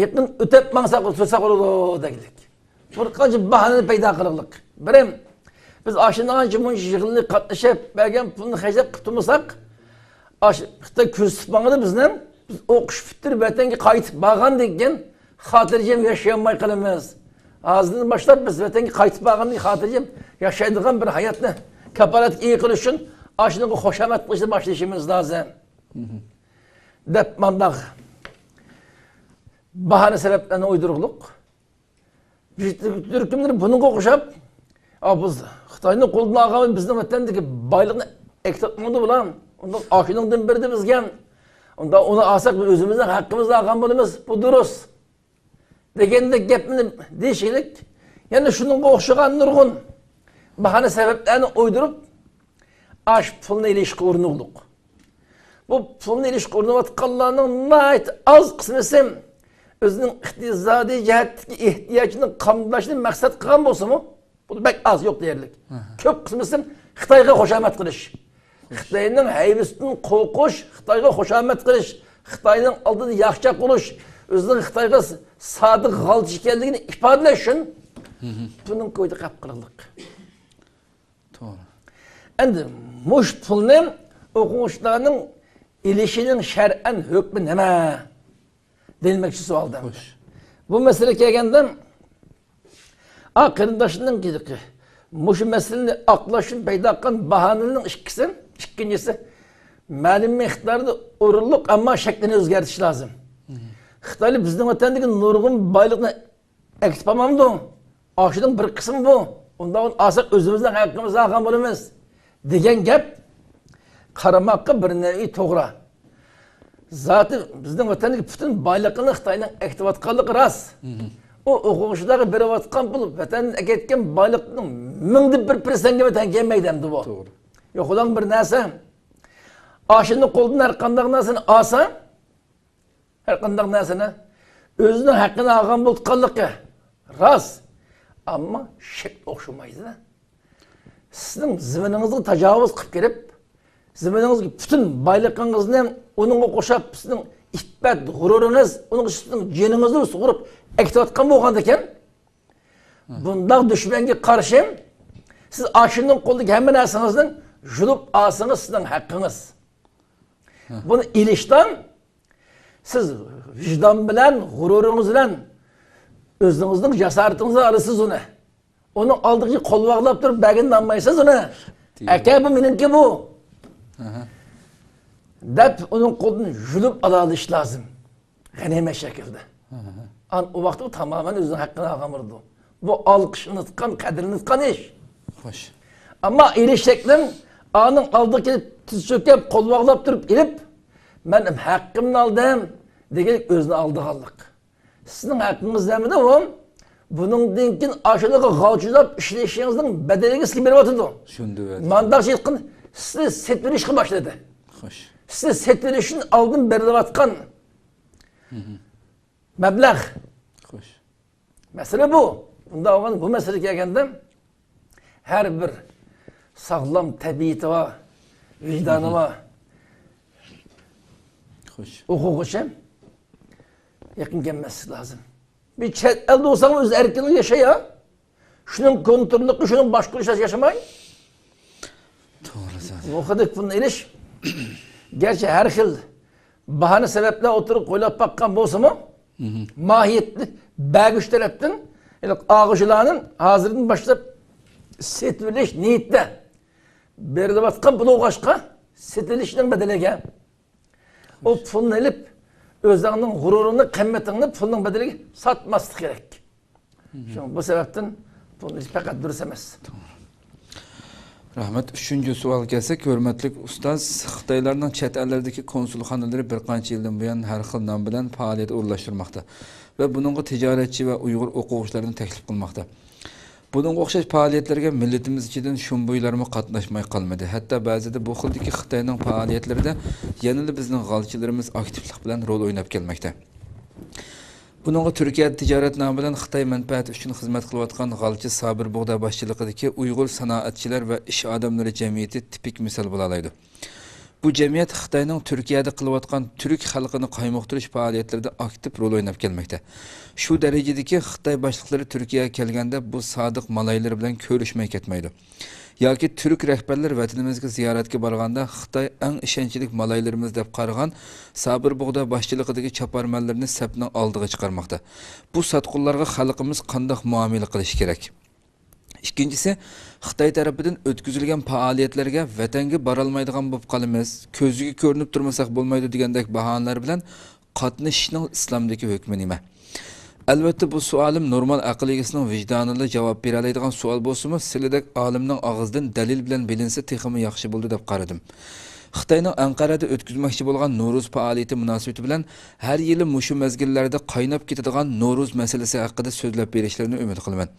يېقىن ئۆتەپ ماڭساق، تۇرساق بولىدۇ دېگۈدەك. بىر قانچە باھانىنى پەيدا قىلغۇلۇق. بىرىم، بىز ئاشۇنىڭ ئانچە مۇنچە يىغىنلىرىغا قاتنىشىپ، بەرگەن پۇلنى خەجلەپ قۇتۇلمىساق، ئاشۇ خىتاي كۆزىتىپ ماڭىدۇ بىزنى. بىز ئوقۇش پۈتتۈرۈپ ۋەتەنگە قايتىپ بارغاندىن كېيىن خاتىرجەم ياشىيالماي قالىمىز. ھازىردىن باشلاپ بىز ۋەتەنگە قايتىپ بارغاندىن كېيىن خاتىرجەم ياشايدىغان بىر ھاياتنى كاپالەتكە ئىگە قىلىش ئۈچۈن ئاشۇنىڭغا خۇشامەت قىلىشنى باشلىشىمىز لازىم. دەپ مانداق باھانە سەۋەبلەرنى ئويدۇرغۇلۇق. بىز تۈركۈملەر بۇنىڭغا ئوخشاپ، «ئا، بىز خىتاينىڭ قولىدىن ئالغان بىزنىڭ ۋەتەندىكى بايلىقنى ئەكېتىۋاتمامدۇ بۇلار؟ ئۇنداق ئاشۇنىڭدىن بېرىدۇ بىزگە. ئۇنداق ئۇنى ئالساق، بىز ئۆزىمىزنىڭ ھەققىمىزنى ئالغان بولىمىز. بۇ دۇرۇس.» دېگەندەك گەپنى دېيىشلىك، يەنە شۇنىڭغا ئوخشىغان نۇرغۇن باھانە سەۋەبلەرنى ئويدۇرۇپ، ئاش پۇلنى ئېلىشقا ئۇرۇنغۇلۇق. بۇ پۇلنى ئېلىشقا ئۇرۇنۇۋاتقانلارنىڭ ناھايىتى ئاز قىسمىسى ئۆزىنىڭ ئىقتىسادىي جەھەتتىكى ئېھتىياجىنى قامداشنى مەقسەت قىلغان بولسىمۇ، بۇ بەك ئاز، يوق دېيەرلىك. ئاھا. كۆپ قىسمىسى خىتايغا خۇشامەت قىلىش، خىتاينىڭ ھەيۋىسىدىن قورقۇش، خىتايغا خۇشامەت قىلىش، خىتاينىڭ ئالدىدا ياخشىچاق بولۇش، ئۆزىنىڭ خىتايغا س-، سادىق غالچا ئىكەنلىكىنى ئىپادىلەش ئۈچۈن بۇنىڭ كويىدا قاپ قىلغۇلۇق. توغرا. ئەمدى مۇشۇ پۇلنى ئوقۇغۇچىلارنىڭ ئېلىشىنىڭ شەرئەن ھۆكمى نېمە؟ دېيىلمەكچى سوئالدا. خوش. بۇ مەسىلىگە كەلگەندە، ئا، قېرىنداشنىڭ مۇشۇ مەسىلىنى ئاقلاش ئۈچۈن پەيدا قىلغان باھانىلەرنىڭ ئىككىسى، ئىككىنچىسى، مەلۇم مىقداردا ئورۇنلۇق، ئەمما شەكلىنى ئۆزگەرتىش لازىم. خىتايلار بىزنىڭ ۋەتەندىكى نۇرغۇن بايلىقنى ئەكېتىپ بارمامدۇ؟ ئاشۇنىڭ بىر قىسمى بۇ. ئۇنداق ئالساق ئۆزىمىزنىڭ ھەققىمىزنى ئالغان بولىمىز، دېگەن گەپ قارىماققا بىر نەۋى توغرا. زاتى بىزنىڭ ۋەتەندىكى پۈتۈن بايلىقىنى خىتاينىڭ ئەكېتىۋاتقانلىقى راست. ئۇ ئوقۇغۇچىلارغا بېرىۋاتقان پۇل ۋەتەندىن ئەكەتكەن بايلىقنىڭ مىڭدا بىر پىرسەنتكىمۇ تەڭ كەلمەيدۇ ئەمدى بۇ. توغرا. يوق، ئۇلار بىر نەرسە. ئاشۇنى قولدىن ھەر قانداق نەرسىنى ئالسا، ھەر قانداق نەرسىنى ئۆزىنىڭ ھەققىنى ئالغان بولۇۋاتقانلىقى راست. ئەمما شەكلى ئوخشىمايدۇ. سىزنىڭ زېمىنىڭىزغا تاجاۋۇز قىلىپ كىرىپ، زېمىنىڭىزدىكى پۈتۈن بايلىقىڭىزنى ئۇنىڭغا قوشاپ، سىزنىڭ ئىپپەت، غۇرۇرىڭىز، ئۇنىڭ سىزنىڭ جېنىڭىزنى سۇغۇرۇپ ئەكېتىۋاتقان بولغاندىكىن، بۇنداق دۈشمەنگە قارشى سىز ئاشۇنىڭ قولىدىكى ھەممە نەرسىڭىزنى يۇلۇپ ئالسىڭىز، سىزنىڭ ھەققىڭىز. بۇنى ئېلىشتا سىز ۋىجدان بىلەن، غۇرۇرىڭىز بىلەن ئۆزىڭىزنىڭ جاسارىتىڭىزنى ئالىسىز ئۇنى. ئۇنىڭ ئالدىغا قول باغلاپ تۇرۇپ بەرگىنىنى ئالمايسىز ئۇنى. ئەكە، بۇ مېنىڭكى بۇ، دەپ ئۇنىڭ قولىدىن يۇلۇپ ئالالىش لازىم. غەنىيمەت شەكلىدە. ئان ئۇ ۋاقىتتا ئۇ تامامەن ئۆزىنىڭ ھەققىنى ئالغان بولىدۇ. بۇ ئالقىشلىنىدىغان، قەدىرلىنىدىغان ئىش. خوش. ئەمما ئېلىش شەكلىم ئانىڭ ئالدىغا كېلىپ، تىز چۆكۈپ، قول باغلاپ تۇرۇپ ئېلىپ، مەن ھەققىمنى ئالدىم دېگەن ئۆزىنى ئالدىغانلىق. سىزنىڭ ھەققىڭىز دېمىدى ئۇ. بۇنىڭدىن كېيىن ئاشۇلارغا غالچىلاپ ئىشلىشىڭىزنىڭ بەدىلىگە سىزگە بېرىۋاتىدۇ. شۇنداق. مانداق ئېيتقان، سىزنى سېتىۋېلىشقا باشلىدى. خوش. سىزنى سېتىۋېلىشتىن ئالدىن بېرىلىۋاتقان مەبلەغ. خوش. مەسىلە بۇ. بۇنداق بولغاندا بۇ مەسىلىگە كەلگەندە، ھەر بىر ساغلام تەبىئىتى بار، ۋىجدانى بار خوش. ئوقۇغۇچى يېقىن كەلمەسلىك لازىم. بىر چەت ئەلدە بولساڭ ئۆز ئەركىنلىكىدە ياشا يا. شۇنىڭ كونتروللۇقى، شۇنىڭ باشقۇرۇشىدا ياشىماي. توغرا سۆز. بۇ خىلدىكى پۇلنى ئېلىش، گەرچە ھەر خىل باھانە سەۋەبلەر ئوتتۇرىغا قويۇلۇپ باققان بولسىمۇ، ماھىيەتنى بەرگۈچى تەرەپتىن، يەنى ئالغۇچىلارنى ھازىردىن باشلاپ سېتىۋېلىش نىيىتىدە بېرىلىۋاتقان پۇل بولغاچقا، سېتىۋېلىشنىڭ بەدىلىگە ئۇ پۇلنى ئېلىپ، ئۆزۈڭنىڭ غۇرۇرىڭنى، قىممىتىڭنى پۇلنىڭ بەدىلىگە ساتماسلىق كېرەك. شۇڭا بۇ سەۋەبتىن پۇلنى ئېلىش پەقەت دۇرۇس ئەمەس. رەھمەت. ئۈچىنچى سوئالغا كەلسەك، ھۆرمەتلىك ئۇستاز، خىتايلارنىڭ چەت ئەللەردىكى كونسۇلخانىلىرى بىر قانچە يىلدىن بۇيان ھەر خىل نام بىلەن پائالىيەت ئورۇنلاشتۇرماقتا ۋە بۇنىڭغا تىجارەتچى ۋە ئۇيغۇر ئوقۇغۇچىلارنى تەكلىپ قىلماقتا. بۇنىڭغا ئوخشاش پائالىيەتلەرگە مىللىتىمىز ئىچىدىن شۇمبۇيلارمۇ قاتناشماي قالمىدى. ھەتتا بەزىدە بۇ خىلدىكى خىتاينىڭ پائالىيەتلىرىدە يەنىلا بىزنىڭ غالچىلىرىمىز ئاكتىپلىق بىلەن رول ئويناپ كەلمەكتە. بۇنىڭغا تۈركىيەدە تىجارەت نامى بىلەن خىتاي مەنپەئەتى ئۈچۈن خىزمەت قىلىۋاتقان غالچى سابىر بۇغدا باشچىلىقىدىكى ئۇيغۇر سانائەتچىلەر ۋە ئىش ئادەملىرى جەمئىيىتى تىپىك مىسال بولالايدۇ. بۇ جەمئىيەت خىتاينىڭ تۈركىيەدە قىلىۋاتقان تۈرك خەلقىنى قايمۇقتۇرۇش پائالىيەتلىرىدە ئاكتىپ رول ئويناپ كەلمەكتە. شۇ دەرىجىدىكى خىتاي باشلىقلىرى تۈركىيەگە كەلگەندە بۇ سادىق مالايلىرى بىلەن كۆرۈشمەي كەتمەيدۇ. ياكى تۈرك رەھبەرلىرى ۋەتىنىمىزگە زىيارەتكە بارغاندا خىتاي ئەڭ ئىشەنچلىك مالايلىرىمىز دەپ قارىغان سابىر بۇغدا باشچىلىقىدىكى چاپارمەنلىرىنى سەپنىڭ ئالدىغا چىقارماقتا. بۇ ساتقۇنلارغا خەلقىمىز قانداق مۇئامىلە قىلىشى كېرەك؟ ئىككىنچىسى، خىتاي تەرىپىدىن ئۆتكۈزۈلگەن پائالىيەتلەرگە ۋەتەنگە بارالمايدىغان بولۇپ قالىمىز، كۆزگە كۆرۈنۈپ تۇرمىساق بولمايدۇ دېگەندەك باھانىلەر بىلەن قاتنىشىشنىڭ ئىسلامدىكى ھۆكمى نېمە؟ ئەلۋەتتە، بۇ سوئالىم نورمال ئەقىل ئىگىسىنىڭ ۋىجدانىلا جاۋاب بېرەلەيدىغان سوئال بولسىمۇ، سىلىدەك ئالىمنىڭ ئاغزىدىن دەلىل بىلەن بىلىنسە تېخىمۇ ياخشى بولىدۇ دەپ قارىدىم. خىتاينىڭ ئەنقەرەدە ئۆتكۈزمەكچى بولغان نورۇز پائالىيىتى مۇناسىۋىتى بىلەن ھەر يىلى مۇشۇ مەزگىللەردە قايناپ كېتىدىغان نورۇز مەسىلىسى ھەققىدە سۆزلەپ بېرىشلىرىنى ئۈمىد قىلىمەن.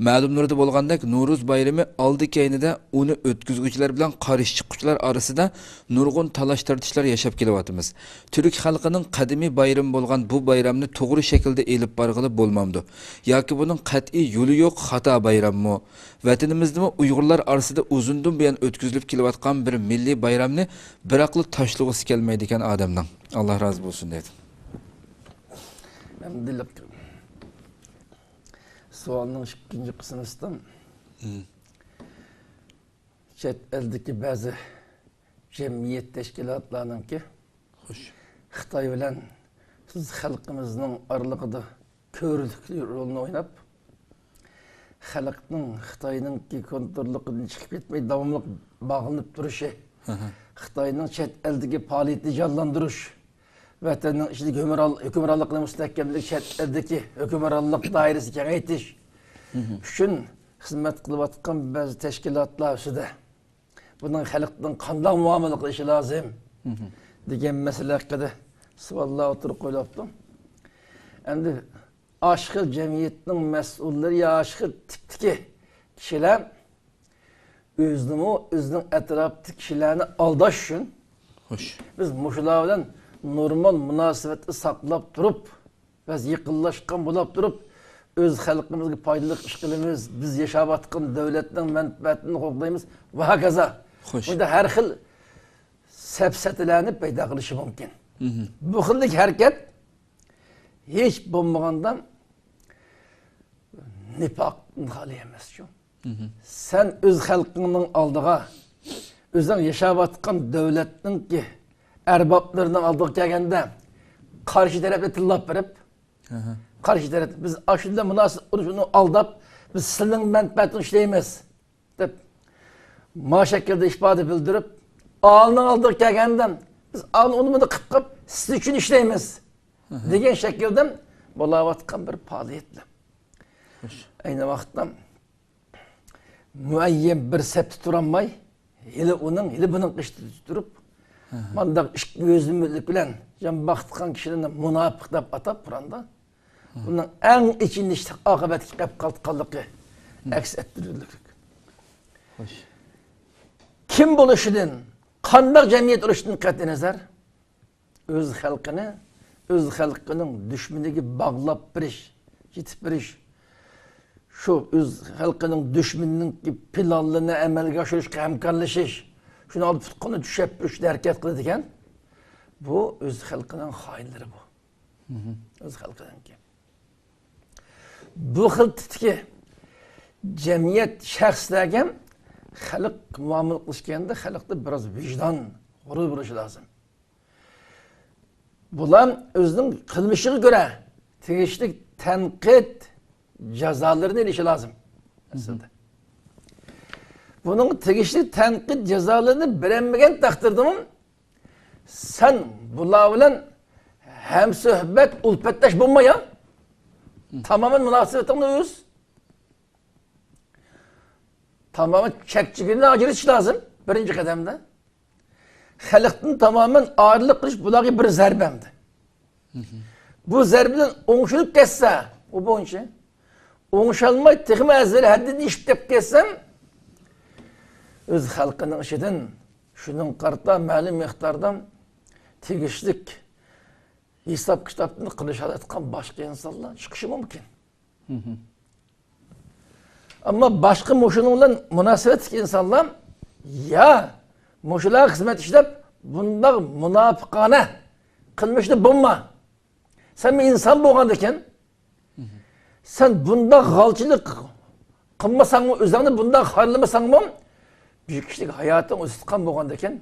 مەلۇملىرىدا بولغاندەك، نورۇز بايرىمى ئالدى-كەينىدە ئۇنى ئۆتكۈزگۈچىلەر بىلەن قارشى چىققۇچىلار ئارىسىدا نۇرغۇن تالاش-تارتىشلار ياشاپ كېلىۋاتىمىز. تۈرك خەلقىنىڭ قەدىمىي بايرىمى بولغان بۇ بايرامنى توغرا شەكىلدە ئېلىپ بارغىلى بولمامدۇ؟ ياكى بۇنىڭ قەتئىي يولى يوق، خاتا بايراممۇ؟ ۋەتىنىمىزدىمۇ ئۇيغۇرلار ئارىسىدا ئۇزۇندىن بۇيان ئۆتكۈزۈلۈپ كېلىۋاتقان بىر مىللىي بايرامنى بىراقلا تاشلىغۇسى كەلمەيدىكەن ئادەمنىڭ. ئاللا رازى بولسۇن دەيدۇ. ئەمدى سوئالنىڭ ئىككىنچى قىسمىسىدا چەت ئەلدىكى بەزى جەمئىيەت تەشكىلاتلارنىڭكى خوش. خىتاي بىلەن بىز خەلقىمىزنىڭ ئارىلىقىدا كۆۋرۈكلۈك رولىنى ئويناپ، خەلقنىڭ خىتاينىڭكى كونتروللۇقىدىن چىقىپ كەتمەي داۋاملىق باغلىنىپ تۇرۇشى، خىتاينىڭ چەت ئەلدىكى پائالىيىتىنى جانلاندۇرۇش، ۋەتەننىڭ ئىچىدىكى ھۆكۈمران-، ھۆكۈمرانلىقىنى مۇستەھكەملىك، چەت ئەلدىكى ھۆكۈمرانلىق دائىرىسىنى كېڭەيتىش ئۈچۈن خىزمەت قىلىۋاتقان بەزى تەشكىلاتلار ئۈستىدە بۇنىڭ خەلقنىڭ قانداق مۇئامىلە قىلىشى لازىم دېگەن مەسىلە ھەققىدە سوئاللار ئوتتۇرىغا قويۇلۇپتۇ. ئەمدى ئاشۇ خىل جەمئىيەتنىڭ مەسئۇللىرى يا ئاشۇ خىل تىپتىكى كىشىلەر ئۆزىنىمۇ، ئۆزىنىڭ ئەتراپىدىكى كىشىلەرنى ئالداش ئۈچۈن، خوش، بىز مۇشۇلار بىلەن نورمال مۇناسىۋەتنى ساقلاپ تۇرۇپ، بەز يېقىنلاشقان بولاپ تۇرۇپ، ئۆز خەلقىمىزگە پايدىلىق ئىش قىلىمىز، بىز ياشاۋاتقان دۆلەتنىڭ مەنپەئەتىنى قوغدايمىز ۋە ھاكازا. خوش. بۇندا ھەر خىل سەپسەتىلەرنى پەيدا قىلىشى مۇمكىن. مھم. بۇ خىلدىكى ھەرىكەت ھېچ بولمىغاندا نىپاقتىن خالىي ئەمەس شۇ. مھم. سەن ئۆز خەلقىڭنىڭ ئالدىغا، ئۆزۈڭ ياشاۋاتقان دۆلەتنىڭكى ئەربابلىرىنىڭ ئالدىغا كەلگەندە، قارشى تەرەپنى تىللاپ بېرىپ، ئاھا، قارشى تەرەپ، بىز ئاشۇنداق مۇناسىۋەت قۇرۇپ، ئۇنى ئالداپ، بىز سىلىنىڭ مەنپەئەتىنى ئىشلەيمىز، دەپ، ما شەكىلدە ئىپادە بىلدۈرۈپ، ئالىنىڭ ئالدىغا كەلگەندە، بىز ئالىنى ئۇنى بۇنى قىلىپ، قىلىپ، سىز ئۈچۈن ئىشلەيمىز، ئاھا، دېگەن شەكىلدە بولاۋاتقان بىر پائالىيەتلەر. خوش. ئەينى ۋاقىتتا مۇئەييەن بىر سەپتە تۇرالماي، ھېلى ئۇنىڭ، ھېلى بۇنىڭ قېشىدا تۇرۇپ، ھە، مانداق ئىككى يۈزلۈملۈك بىلەن جان باقىدىغان كىشىلەرنى مۇناپىق دەپ ئاتاپ قۇرئاندا، ھە، بۇنىڭ ئەڭ ئېچىنىشلىق ئاقىۋەتكە كەپ قالىدىغانلىقى، ھە، ئەكس ئەتتۈرۈلۈك. خوش. كىم بولۇشىدىن، قانداق جەمئىيەت بولۇشىدىن قەتئىينەزەر، ئۆز خەلقىنى ئۆز خەلقىنىڭ دۈشمىنىگە باغلاپ بېرىش، يېتىپ بېرىش، شۇ ئۆز خەلقىنىڭ دۈشمىنىنىڭ پىلانلىرىنى ئەمەلگە ئاشۇرۇشقا ھەمكارلىشىش، شۇنىڭ ئالدىدا پۇت-قولىنى چۈشەپ بېرىشكە ھەرىكەت قىلىدىكەن، بۇ ئۆز خەلقىنىڭ خائىنلىرى بۇ. مھم. ئۆز خەلقىنىڭكى. بۇ خىل تىپتىكى جەمئىيەت شەخسلەرگە خەلق مۇئامىلە قىلىش كەينىدە خەلقتە بىراز ۋىجدان، غۇرۇر بولۇشى لازىم. بۇلار ئۆزىنىڭ قىلمىشىغا كۆرە تېگىشلىك تەنقىد جازالىرىنى ئېلىشى لازىم. ئەسلىدە. بۇنىڭ تېگىشلىك تەنقىد جازالىرىنى بېرەلمىگەن تەقدىردىمۇ، سەن بۇلار بىلەن ھەمسۆھبەت، ئۈلپەتداش بولما يا. تامامەن مۇناسىۋىتىڭنى ئۈز. تامامەن چەك-چىگىرىنى ئاجرىتىش لازىم، بىرىنچى قەدەمدە. خەلقتىن تامامەن ئايرىلىپ قېلىش بۇلارغا بىر زەربە ئەمدى. بۇ زەربىدىن ئوڭشىلىپ كەتسە، ئۇ بويىچە. ئوڭشالماي، تېخىمۇ ئەزەل ھەددىدىن ئېشىپ كەپ كەتسە، ئۆز خەلقىنىڭ ئىچىدىن شۇنىڭغا قارىتا مەلۇم مىقداردا تېگىشلىك ھېساب-كىتابنى قىلىشالايدىغان باشقا ئىنسانلار چىقىشى مۇمكىن. ئەمما باشقا مۇشۇنىڭ بىلەن مۇناسىۋەتلىك ئىنسانلار يا مۇشۇلارغا خىزمەت ئىشلەپ، بۇنداق مۇناپىقانە قىلمىشتا بولما. سەن بىر ئىنسان بولغاندىكىن، سەن بۇنداق غالچىلىق قىلمىساڭمۇ، ئۆزۈڭنى بۇنداق خارلىمىساڭمۇ، بىر كىشىلىك ھاياتىڭ ئۆزى تۇتقان بولغاندىكىن،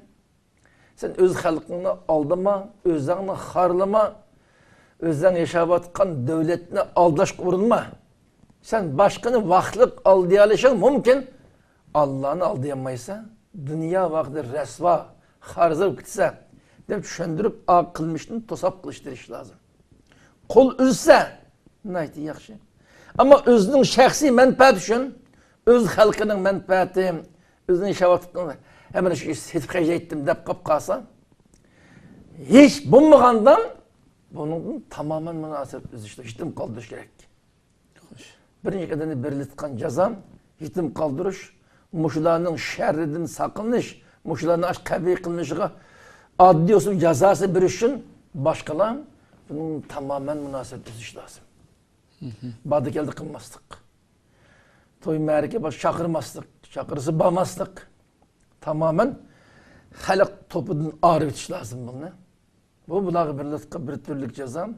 سەن ئۆز خەلقىڭنى ئالدىما، ئۆزۈڭنى خارلىما، ئۆزۈڭ ياشاۋاتقان دۆلەتنى ئالداشقا ئۇرۇنما. سەن باشقىنى ۋاقىتلىق ئالدىيالىشىڭ مۇمكىن، ئاللانى ئالدىيالمايسەن. دۇنيا ۋاقتىدا رەسۋا، خارزا بولۇپ كېتىسەن، دەپ چۈشەندۈرۈپ، ئا قىلمىشتىن توساپ قىلىش تىرىشىش لازىم. قول ئۈزسە، ناھايىتى ياخشى. ئەمما ئۆزىنىڭ شەخسىي مەنپەئەتى ئۈچۈن، ئۆز خەلقىنىڭ مەنپەئەتى، ئۆزىنىڭ شەھۋەتىنى ھەممە نەرسىنى سېتىپ خەجلەيتتىم دەپ قاپ قالسا، ھېچ بولمىغاندا بۇنىڭدىن تامامەن مۇناسىۋەت ئۈزۈش، يېتىم قالدۇرۇش كېرەك. خوش. بىرىنچى قەدەمدە بېرىلىدىغان جازا يېتىم قالدۇرۇش، مۇشۇلارنىڭ شەررىدىن ساقلىنىش، مۇشۇلارنىڭ ئاشۇ قەبىھ قىلمىشىغا ئاددىي ئۇسۇل جازاسى بېرىش ئۈچۈن باشقىلار بۇنىڭ تامامەن مۇناسىۋەت ئۈزۈش لازىم. باردى كەلدى قىلماسلىق. توي مەرىكە باشقا چاقىرماسلىق، چاقىرسا بارماسلىق. تامامەن خەلق توپىدىن ئايرىۋېتىش لازىم بۇنى. بۇ بۇلارغا بېرىلىدىغان بىر تۈرلۈك جازا.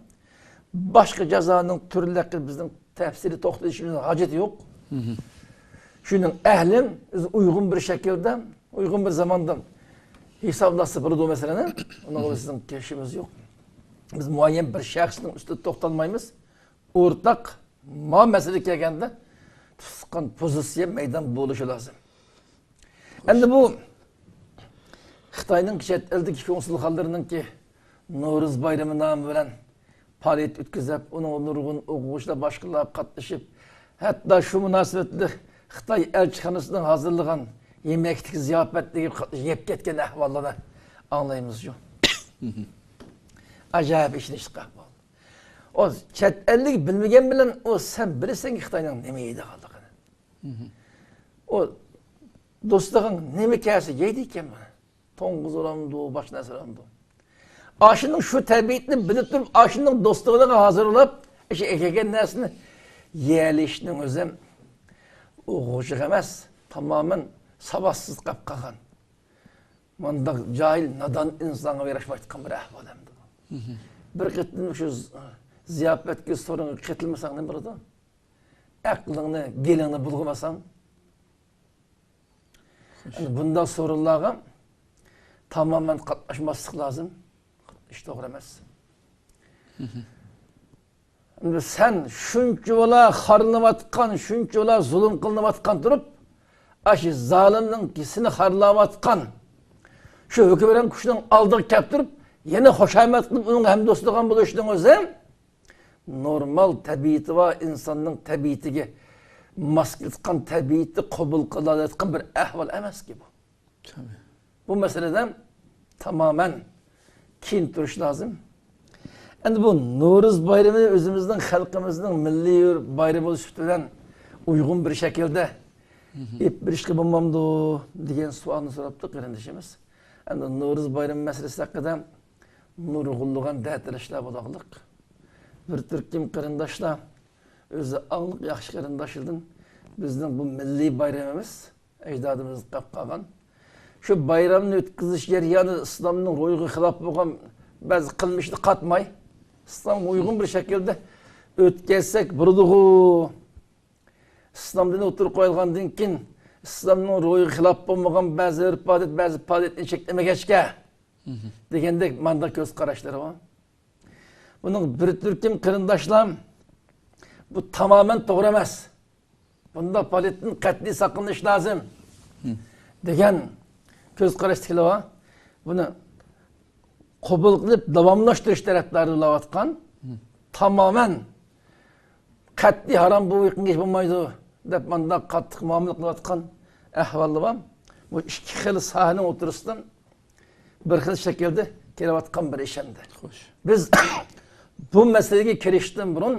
باشقا جازانىڭ تۈرلىرىگە بىزنىڭ تەپسىلىي توختىلىشىمىزنىڭ ھاجىتى يوق. شۇنىڭ ئەھلى ئۆزى ئۇيغۇن بىر شەكىلدە، ئۇيغۇن بىر زاماندا ھېسابلاشسا بولىدۇ مەسىلىنى. ئۇنىڭغا بىزنىڭ كېلىشىمىز يوق. بىز مۇئەييەن بىر شەخسنىڭ ئۈستىدە توختالمايمىز. ئورتاق ما مەسىلىگە كەلگەندە تۇتقان پوزىتسىيە مەيدان بولۇشى لازىم. ئەمدى بۇ خىتاينىڭ چەت ئەلدىكى كونسۇلخانىلىرىنىڭكى نورۇز بايرىمى نامى بىلەن پائالىيەت ئۆتكۈزۈپ، ئۇنىڭغا نۇرغۇن ئوقۇغۇچىلار، باشقىلار قاتنىشىپ، ھەتتا شۇ مۇناسىۋەتلىك خىتاي ئەلچىخانىسىنىڭ ھازىرلىغان يېمەكلىك زىياپەتلىرىگە قاتنىشىپ يەپ كەتكەن ئەھۋاللارنى ئاڭلايمىزچۇ. ئاجايىپ ئىشىنىشلىق ئەھۋال. ئۇ چەت ئەللىك بىلمىگەن بىلەن ئۇ سەن بىلىسەنكى خىتاينىڭ نېمە يەيدىغانلىقىنى. ئۇ دوستلۇقۇڭ نېمە كەلسە يەيدىكەن بۇنى. توڭگۇز ئۇرامدۇ، باشقا نەرسە ئۇرامدۇ. ئاشۇنىڭ شۇ تەبىئىتىنى بىلىپ تۇرۇپ، ئاشۇنىڭ دوستلۇقىغا ھازىرلاپ، ئاشۇ ئەكەلگەن نەرسىنى يېيەلىشنىڭ ئۆزى ئۇ غۇژۇق ئەمەس، تامامەن ساۋاتسىز قېلىپ قالغان. مانداق جاھىل، نادان ئىنسانغا ياراشمايدىغان بىر ئەھۋال ئەمدى بۇ. بىر قېتىم شۇ زىياپەتكە، سورۇنغا قېتىلمىساڭ نېمە بولىدۇ؟ ئەقلىڭنى، گېلىڭنى بۇلغىمىساڭ. ئەمدى بۇنداق سورۇنلارغا تامامەن قاتناشماسلىق لازىم. ئىش توغرا ئەمەس. ئەمدى سەن شۇنچىۋالا خارلىنىۋاتقان، شۇنچىۋالا زۇلۇم قىلىنىۋاتقان تۇرۇپ، ئاشۇ زالىمنىڭ سېنى خارلاۋاتقان شۇ ھۆكۈمران كۈچنىڭ ئالدىغا كەپ تۇرۇپ، يەنە خۇشامەت قىلىپ، ئۇنىڭغا ھەمدوستلۇق بولۇشنىڭ ئۆزى نورمال تەبىئىتى بار ئىنساننىڭ تەبىئىتىگە ماس كېلىدىغان، تەبىئىتى قوبۇل قىلالايدىغان بىر ئەھۋال ئەمەسكى بۇ. بۇ مەسىلىدە تامامەن كېيىن تۇرۇش لازىم. ئەمدى بۇ نورۇز بايرىمى ئۆزىمىزنىڭ، خەلقىمىزنىڭ مىللىي بايرىمى بولۇش سۈپىتى بىلەن ئۇيغۇن بىر شەكىلدە ئېلىپ بېرىشقا بولمامدۇ دېگەن سوئالنى سوراپتۇ قېرىندىشىمىز. ئەمدى نورۇز بايرىمى مەسىلىسى ھەققىدە نۇرغۇنلىغان دەتەلەشلەر بولارلىق. بىر تۈركۈم قېرىنداشلار، ئۆزى ئاڭلىق ياخشى قېرىنداشلاردىن بىزنىڭ بۇ مىللىي بايرىمىمىز، ئەجدادىمىزدىن قېلىپ قالغان شۇ بايرامنى ئۆتكۈزۈش جەريانىدا ئىسلامنىڭ روھىغا خىلاپ بولغان بەزى قىلمىشنى قاتماي، ئىسلامغا ئۇيغۇن بىر شەكىلدە ئۆتكۈزسەك بولىدىغۇ. ئىسلام دىنى ئوتتۇرىغا قويۇلغاندىن كېيىن، ئىسلامنىڭ روھىغا خىلاپ بولمىغان بەزى ئۆرپ-ئادەت، بەزى پائالىيەتنى چەكلىمىگەچكە، دېگەندەك مانداق كۆز قاراشلىرى بار. بۇنىڭ بىر تۈركۈم قېرىنداشلار، بۇ تامامەن توغرا ئەمەس. بۇنداق پائالىيەتتىن قەتئىي ساقلىنىش لازىم، دېگەن كۆز قاراشتىكىلەر بار. بۇنى قوبۇل قىلىپ داۋاملاشتۇرۇش تەرەپدارى بولۇۋاتقان، تامامەن قەتئىي ھارام، بۇ يېقىنغا بولمايدۇ دەپ مانداق قاتتىق مۇئامىلە قىلىۋاتقان ئەھۋاللار بار. بۇ ئىككى خىل ساھەنىڭ ئوتتۇرىسىدىن بىر خىل شەكىلدە كېلىۋاتقان بىر ئىش ئەمدى. خوش. بىز بۇ مەسىلىگە كىرىشتىن بۇرۇن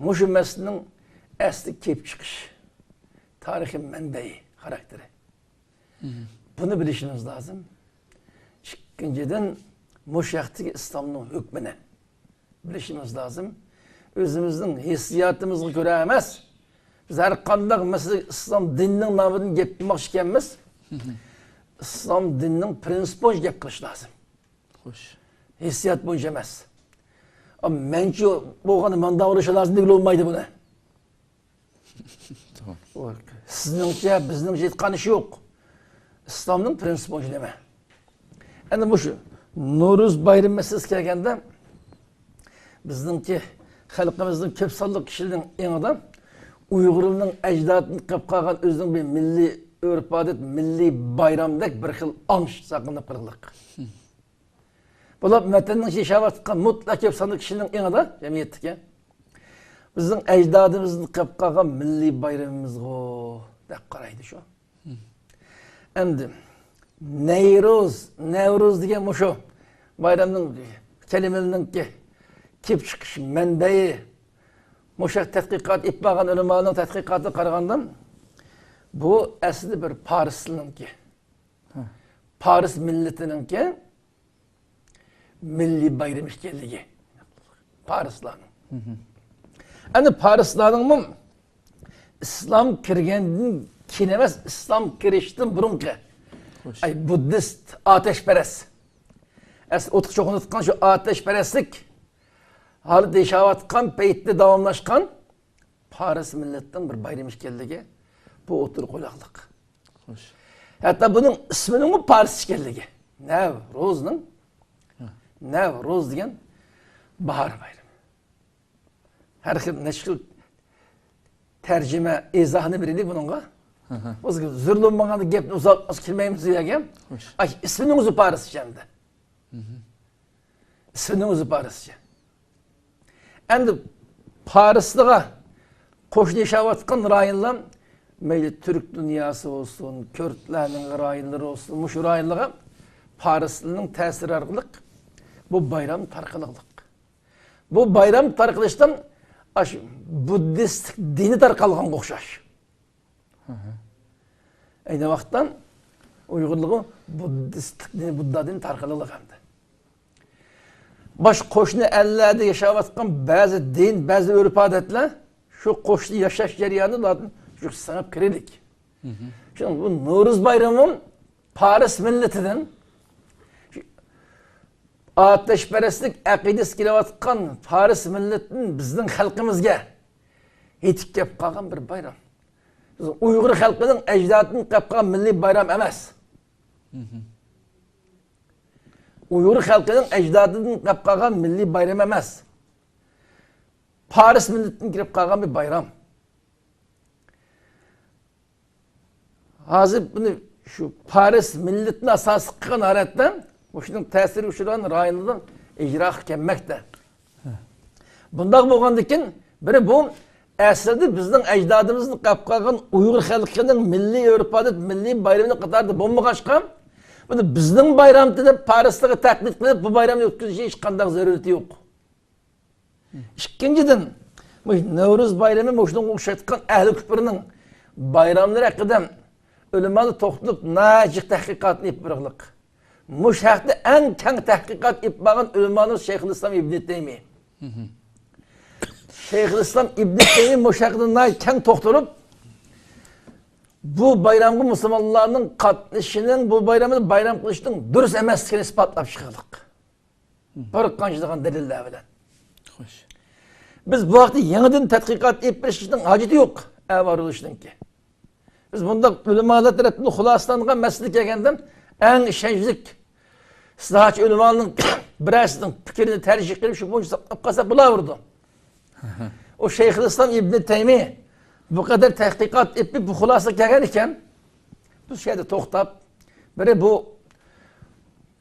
مۇشۇ مەسىلىنىڭ ئەسلى كېلىپ چىقىش تارىخىي مەنبەي خاراكتېرى، بۇنى بىلىشىمىز لازىم. ئىككىنچىدىن، مۇشۇ ھەقتىكى ئىسلامنىڭ ھۆكمىنى بىلىشىمىز لازىم. ئۆزىمىزنىڭ ھېسسىياتىمىزغا كۆرە ئەمەس، بىز ھەر قانداق مەسىلە ئىسلام دىنىنىڭ نامىدىن گەپ قىلماقچى ئىكەنمىز، ئىسلام دىنىنىڭ پرىنسىپى بويىچە گەپ قىلىش لازىم. خوش. ھېسسىيات بويىچە ئەمەس. ئا، مەنچە بولغاندا مانداق بولۇشى لازىم دېگىلى بولمايدۇ بۇنى. تامام. سىزنىڭچە، بىزنىڭچە ھېچقانچە ئىش يوق. ئىسلامنىڭ پرىنسىپى بويىچە نېمە؟ ئەنە مۇشۇ نورۇز بايرىمى مەسىلىسىگە كەلگەندە، بىزنىڭكى خەلقىمىزنىڭ كۆپ سانلىق كىشىلىرىنىڭ ئېڭىدا ئۇيغۇرنىڭ ئەجدادىدىن قېلىپ قالغان ئۆزىنىڭ بىر مىللىي ئۆرپ-ئادەت، مىللىي بايرامدەك بىر خىل ئاڭ ساقلىنىپ قالغانلىق. بولۇپ، ۋەتەننىڭ ئىچىدە ياشاۋاتقان مۇتلەق كۆپ سانلىق كىشىنىڭ ئېڭىدا، جەمئىيەتتىكى، بىزنىڭ ئەجدادىمىزدىن قېلىپ قالغان مىللىي بايرىمىمىزغۇ دەپ قارايدۇ شۇ. ئەمدى نەيروز، نەۋرۇز دېگەن مۇشۇ بايرامنىڭ كەلىمىلىرىنىڭكى كېلىپ چىقىش مەنبەيى، مۇشۇ تەتقىقات ئېلىپ بارغان ئۆلىمالارنىڭ تەتقىقاتىغا قارىغاندا، بۇ ئەسلى بىر پارس تىلىنىڭكى، پارس مىللىتىنىڭكى مىللىي بايرىمى ئىكەنلىكى پارسلارنىڭ. ئەنە پارسلارنىڭمۇ ئىسلام كىرگەندىن كېيىن ئەمەس، ئىسلام كىرىشتىن بۇرۇنقى. خوش. ئەي، بۇددىست، ئاتەشپەرەس. ئەسلى ئوتقا چوقۇنۇۋاتقان شۇ ئاتەشپەرەسلىك ھالەتتە ياشاۋاتقان پەيتتە داۋاملاشقان پارس مىللىتىنىڭ بىر بايرىمى ئىكەنلىكى بۇ ئوتتۇرىغا قويۇلغانلىق. خوش. ھەتتا بۇنىڭ ئىسمىنىڭمۇ پارسچە ئىكەنلىكى. نەۋرۇزنىڭ، ھە. نەۋرۇز دېگەن باھار بايرىمى. ھەر خىل، نەچچە خىل تەرجىمە، ئىزاھنى بېرەيلى بۇنىڭغا. ھە، ھە. بىز زورلانمىغاندا گەپنى ئۇزارتماس كىرمەيمىز ئۇ يەرگە. خوش. ئاي، ئىسمىنىڭ ئۆزى پارسچە ئەمدى. ئىسمىنىڭ ئۆزى پارسچە. ئەمدى پارسلارغا قوشنا ياشاۋاتقان رايونلار، مەيلى تۈرك دۇنياسى بولسۇن، كۆردلەرنىڭ رايونلىرى بولسۇن، مۇشۇ رايونلارغا پارسلارنىڭ تەسىرى ئارقىلىق بۇ بايرام تارقىلىقلىق. بۇ بايرام تارقىلىشتىن ئاشۇ بۇددىستلىق دىنى تارقالغانغا ئوخشاش. ئەينى ۋاقىتتا ئۇيغۇرلىقى بۇددىستلىق دىنى، بۇددا دىنى تارقىلىقلىق ئەمدى. باش قوشنا ئەللەردە ياشاۋاتقان بەزى دىن، بەزى ئۆرپ-ئادەتلەر شۇ قوشنا ياشاش جەريانىدا شۇ سىڭىپ كىرىلىك. شۇڭا بۇ نورۇز بايرىمى پارس مىللىتىدىن، ئاتەشپەرەسلىك ئەقىدىسى كېلىۋاتقان پارس مىللىتىدىن بىزنىڭ خەلقىمىزگە يېتىپ كېلىپ قالغان بىر بايرام. بىز ئۇيغۇر خەلقىنىڭ ئەجدادىدىن قېلىپ قالغان مىللىي بايرام ئەمەس. ئۇيغۇر خەلقىنىڭ ئەجدادىدىن قېلىپ قالغان مىللىي بايرام ئەمەس. پارس مىللىتىدىن كېلىپ قالغان بىر بايرام. ھازىر بۇنى شۇ پارس مىللىتىنى ئاساس قىلغان ھالەتتە مۇشۇنىڭ تەسىرىگە ئۇچرىغان رايونلاردا ئىجرا قىلىپ كەلمەكتە. بۇنداق بولغاندىكىن، بىرى بۇ ئەسلىدە بىزنىڭ ئەجدادىمىزدىن قېلىپ قالغان ئۇيغۇر خەلقىنىڭ مىللىي ئۆرپ-ئادەت، مىللىي بايرىمى قاتارىدا بولمىغاچقا، بۇنى بىزنىڭ بايرام دەپ پارسلارغا تەقلىد قىلىپ، بۇ بايرامنى ئۆتكۈزۈشى ھېچقانداق زۆرۈرىيىتى يوق. ئىككىنچىدىن، مۇشۇ نەۋرۇز بايرىمى مۇشۇنىڭغا ئوخشايدىغان ئەھلى كۇپرنىڭ بايراملىرى ھەققىدە ئۆلىمالار توختىلىپ، ناھايىتى جىق تەھقىقاتنى ئېلىپ بېرىغلىق. مۇشۇ ھەقتە ئەڭ كەڭ تەھقىقات ئېلىپ بارغان ئۆلىمالىرىمىز شەيخۇلئىسلام ئىبنى تەيمىي. شەيخۇلئىسلام ئىبنى تەيمىي مۇشۇ ھەقتە ناھايىتى كەڭ توختىلىپ، بۇ بايرامغا مۇسۇلمانلارنىڭ قاتنىشىشىنىڭ، بۇ بايرامنى بايرام قىلىشنىڭ دۇرۇس ئەمەسلىكىنى ئىسپاتلاپ چىقىرلىق. بىر قانچىلىغان دەلىللەر بىلەن. خوش. بىز بۇ ھەقتە يېڭىدىن تەتقىقات ئېلىپ بېرىشنىڭ ھاجىتى يوق، ئەۋارۇلۇشنىڭكى. بىز بۇنداق ئۆلىمالار تەرىپىدىن خۇلاسىلانغان مەسىلە كەلگەندە، ئەڭ ئىشەنچلىك ئىسلاھاتچى ئۆلىمالارنىڭ بىرەرسىنىڭ پىكرىنى تەرجىھ قىلىپ، شۇ بويىچە ساقلاپ قالساق بولاۋېرىدۇ. ئۇ شەيخۇلئىسلام ئىبنى تەيمىي بۇ قەدەر تەھقىقات ئېلىپ، بۇ خۇلاسىگە كەلگەن ئىكەن، بىز شۇ يەردە توختاپ، بىرى بۇ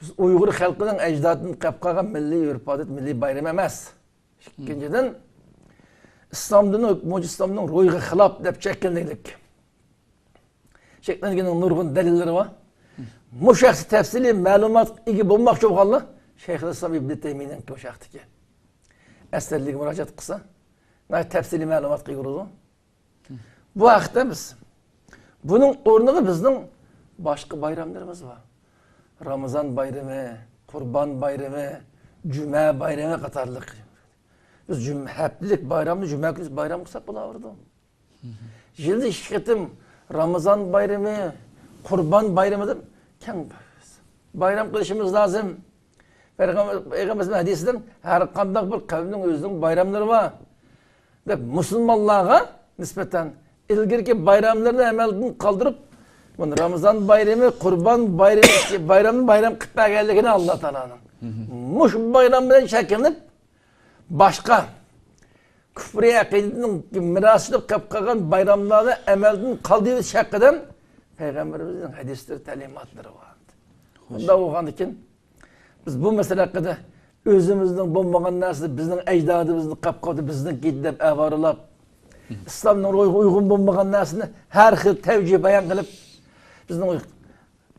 بىز ئۇيغۇر خەلقىنىڭ ئەجدادىدىن قېلىپ قالغان مىللىي ئۆرپ-ئادەت، مىللىي بايرىمى ئەمەس. ئىككىنچىدىن، ئىسلام دىنى ھۆكمى بويىچە ئىسلامنىڭ روھىغا خىلاپ دەپ چەكلىنىدىكەن. چەكلەنگىنىنىڭ نۇرغۇن دەلىللىرى بار. مۇشۇ ھەقتە تەپسىلىي مەلۇماتقا ئىگە بولماقچى بولغانلار شەيخۇلئىسلام ئىبنى تەيمىينىڭ مۇشۇ ھەقتىكى ئەسەرلىرىگە مۇراجىئەت قىلسا، ناھايىتى تەپسىلىي مەلۇماتقا ئىگە بولىدۇ. بۇ ھەقتە بىز، بۇنىڭ ئورنىغا بىزنىڭ باشقا بايراملىرىمىز بار. رامىزان بايرىمى، قۇربان بايرىمى، جۈمە بايرىمى قاتارلىق. بىز جۈم-، ھەپتىلىك بايرامنى جۈمە كۈنى بايرام قىلساق بولاۋېرىدۇ. يىلدا ئىككى قېتىم رامىزان بايرىمى، قۇربان بايرىمى دەپ كەڭ بايرام قىلىشىمىز لازىم. پەيغەمبەر، پەيغەمبەرىمىزنىڭ ھەدىسىدىن، ھەر قانداق بىر قەۋمنىڭ ئۆزىنىڭ بايراملىرى بار، دەپ مۇسۇلمانلارغا نىسبەتەن ئىلگىرىكى بايراملىرىنى ئەمەلدىن قالدۇرۇپ، مانا رامىزان بايرىمى، قۇربان بايرىمى، بايرامنى بايرام قىلىپ بەرگەنلىكىنى ئاللا تائالانىڭ مۇشۇ بايرام بىلەن شەكىللىنىپ، باشقا كۇفرىي ئەقىدىنىڭ مىراسى بولۇپ قېلىپ قالغان بايراملارنى ئەمەلدىن قالدۇرۇۋېتىش ھەققىدە پەيغەمبىرىمىزنىڭ ھەدىسلىرى، تەلىماتلىرى بار. بۇنداق بولغاندىكىن، بىز بۇ مەسىلە ھەققىدە ئۆزىمىزنىڭ بولمىغان نەرسىنى، بىزنىڭ ئەجدادىمىزنىڭ قاپ قالدى، بىزنىڭكى دەپ ئەۋارىلاپ، ئىسلامنىڭ روھىغا ئۇيغۇن بولمىغان نەرسىنى ھەر خىل تەۋجىھ بايان قىلىپ، بىزنىڭ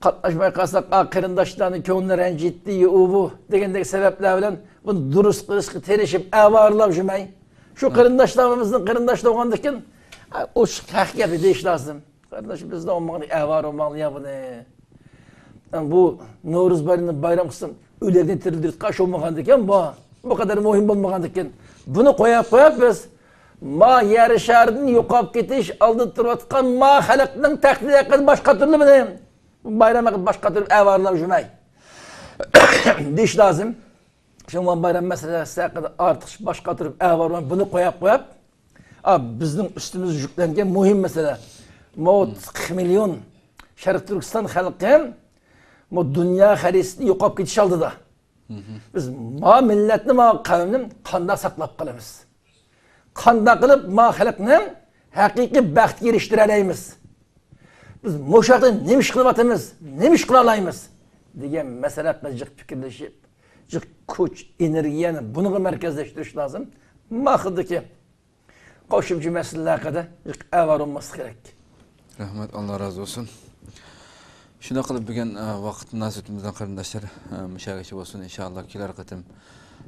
قاتناشماي قالساق، ئا، قېرىنداشلارنىڭ كۆڭلىنى رەنجىتتى، يا ئۇ بۇ دېگەندەك سەۋەبلەر بىلەن بۇنى دۇرۇس قىلىشقا تىرىشىپ، ئەۋارىلاپ يۈرمەي، شۇ قېرىنداشلىرىمىزنىڭ قېرىنداشلىرى بولغاندىكىن، ئا، ئوچۇق ھەق گەپنى دېيىش لازىم. قېرىنداش، بىزدە بولمىغان ئەۋارە بولماڭلار يا بۇنى. بۇ نورۇز بايرىمىنى بايرام قىلسۇن، ئۆلۈكنى تىرىلدۈرۈۋېتىش بولمىغاندىكىن، بۇ، بۇ قەدەر مۇھىم بولمىغاندىكىن، بۇنى قويۇپ قويۇپ بىز، ما يەر شارىدىن يوقاپ كېتىش ئالدىدا تۇرۇۋاتقان ما خەلقنىڭ تەقدىرى ھەققىدە باش قاتۇرۇلمىدى. بۇ بايرام ھەققىدە باش قاتۇرۇپ ئەۋارىلاپ يۈرمەي دېيىش لازىم. شۇڭا بايرام مەسىلىسى ھەققىدە ئارتۇقچە باش قاتۇرۇپ ئەۋارىلاپ بۇنى قويۇپ قويۇپ، ئا، بىزنىڭ ئۈستىمىزگە يۈكلەنگەن مۇھىم مەسىلە. مۇ قىرىق مىليون شەرقىي تۈركىستان خەلقى مۇ دۇنيا خەرىتىسىدىن يوقاپ كېتىش ئالدىدا. بىز ما مىللەتنى، ما قەۋمنى قانداق ساقلاپ قالىمىز؟ قانداق قىلىپ ما خەلقنى ھەقىقىي بەختكە ئېرىشتۈرەلەيمىز؟ بىز مۇشۇ ھەقتە نېمە ئىش قىلىۋاتىمىز؟ نېمە ئىش قىلالايمىز؟ دېگەن مەسىلە ھەققىدە جىق پىكىرلىشىپ، جىق كۈچ، ئېنېرگىيەنى بۇنىڭغا مەركەزلەشتۈرۈش لازىم. ما خىلدىكى قوشۇمچە مەسىلىلەر ھەققىدە جىق ئەۋارە بولماسلىق كېرەك. رەھمەت، ئاللا رازى بولسۇن. شۇنداق قىلىپ، بۈگۈن، ئە، ۋاقىت مۇناسىۋىتىمىزدىن قېرىنداشلار، ئە، مۇشۇ يەرگىچە بولسۇن. ئىنشائاللا، كېلەر قېتىم،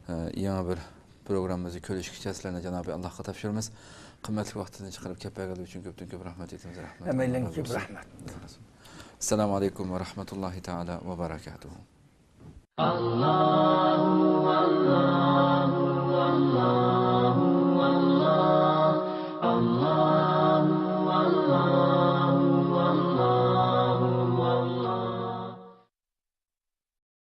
ئە، يېڭى بىر پروگراممىمىزدا كۆرۈشكىچە سىلەرنى جانابى ئاللاھقا تاپشۇرىمىز. قىممەتلىك ۋاقتىنى چىقىرىپ كەپ بەرگەنلىكى ئۈچۈن كۆپتىن كۆپ رەھمەت ئېيتىمىز. رەھمەت. ھەممەيلەنگە كۆپ رەھمەت. ئەسسالامۇ ئەلەيكۇم ۋە رەھمەتۇللاھى تائالا ۋە بەرەكاتۇھۇ. الله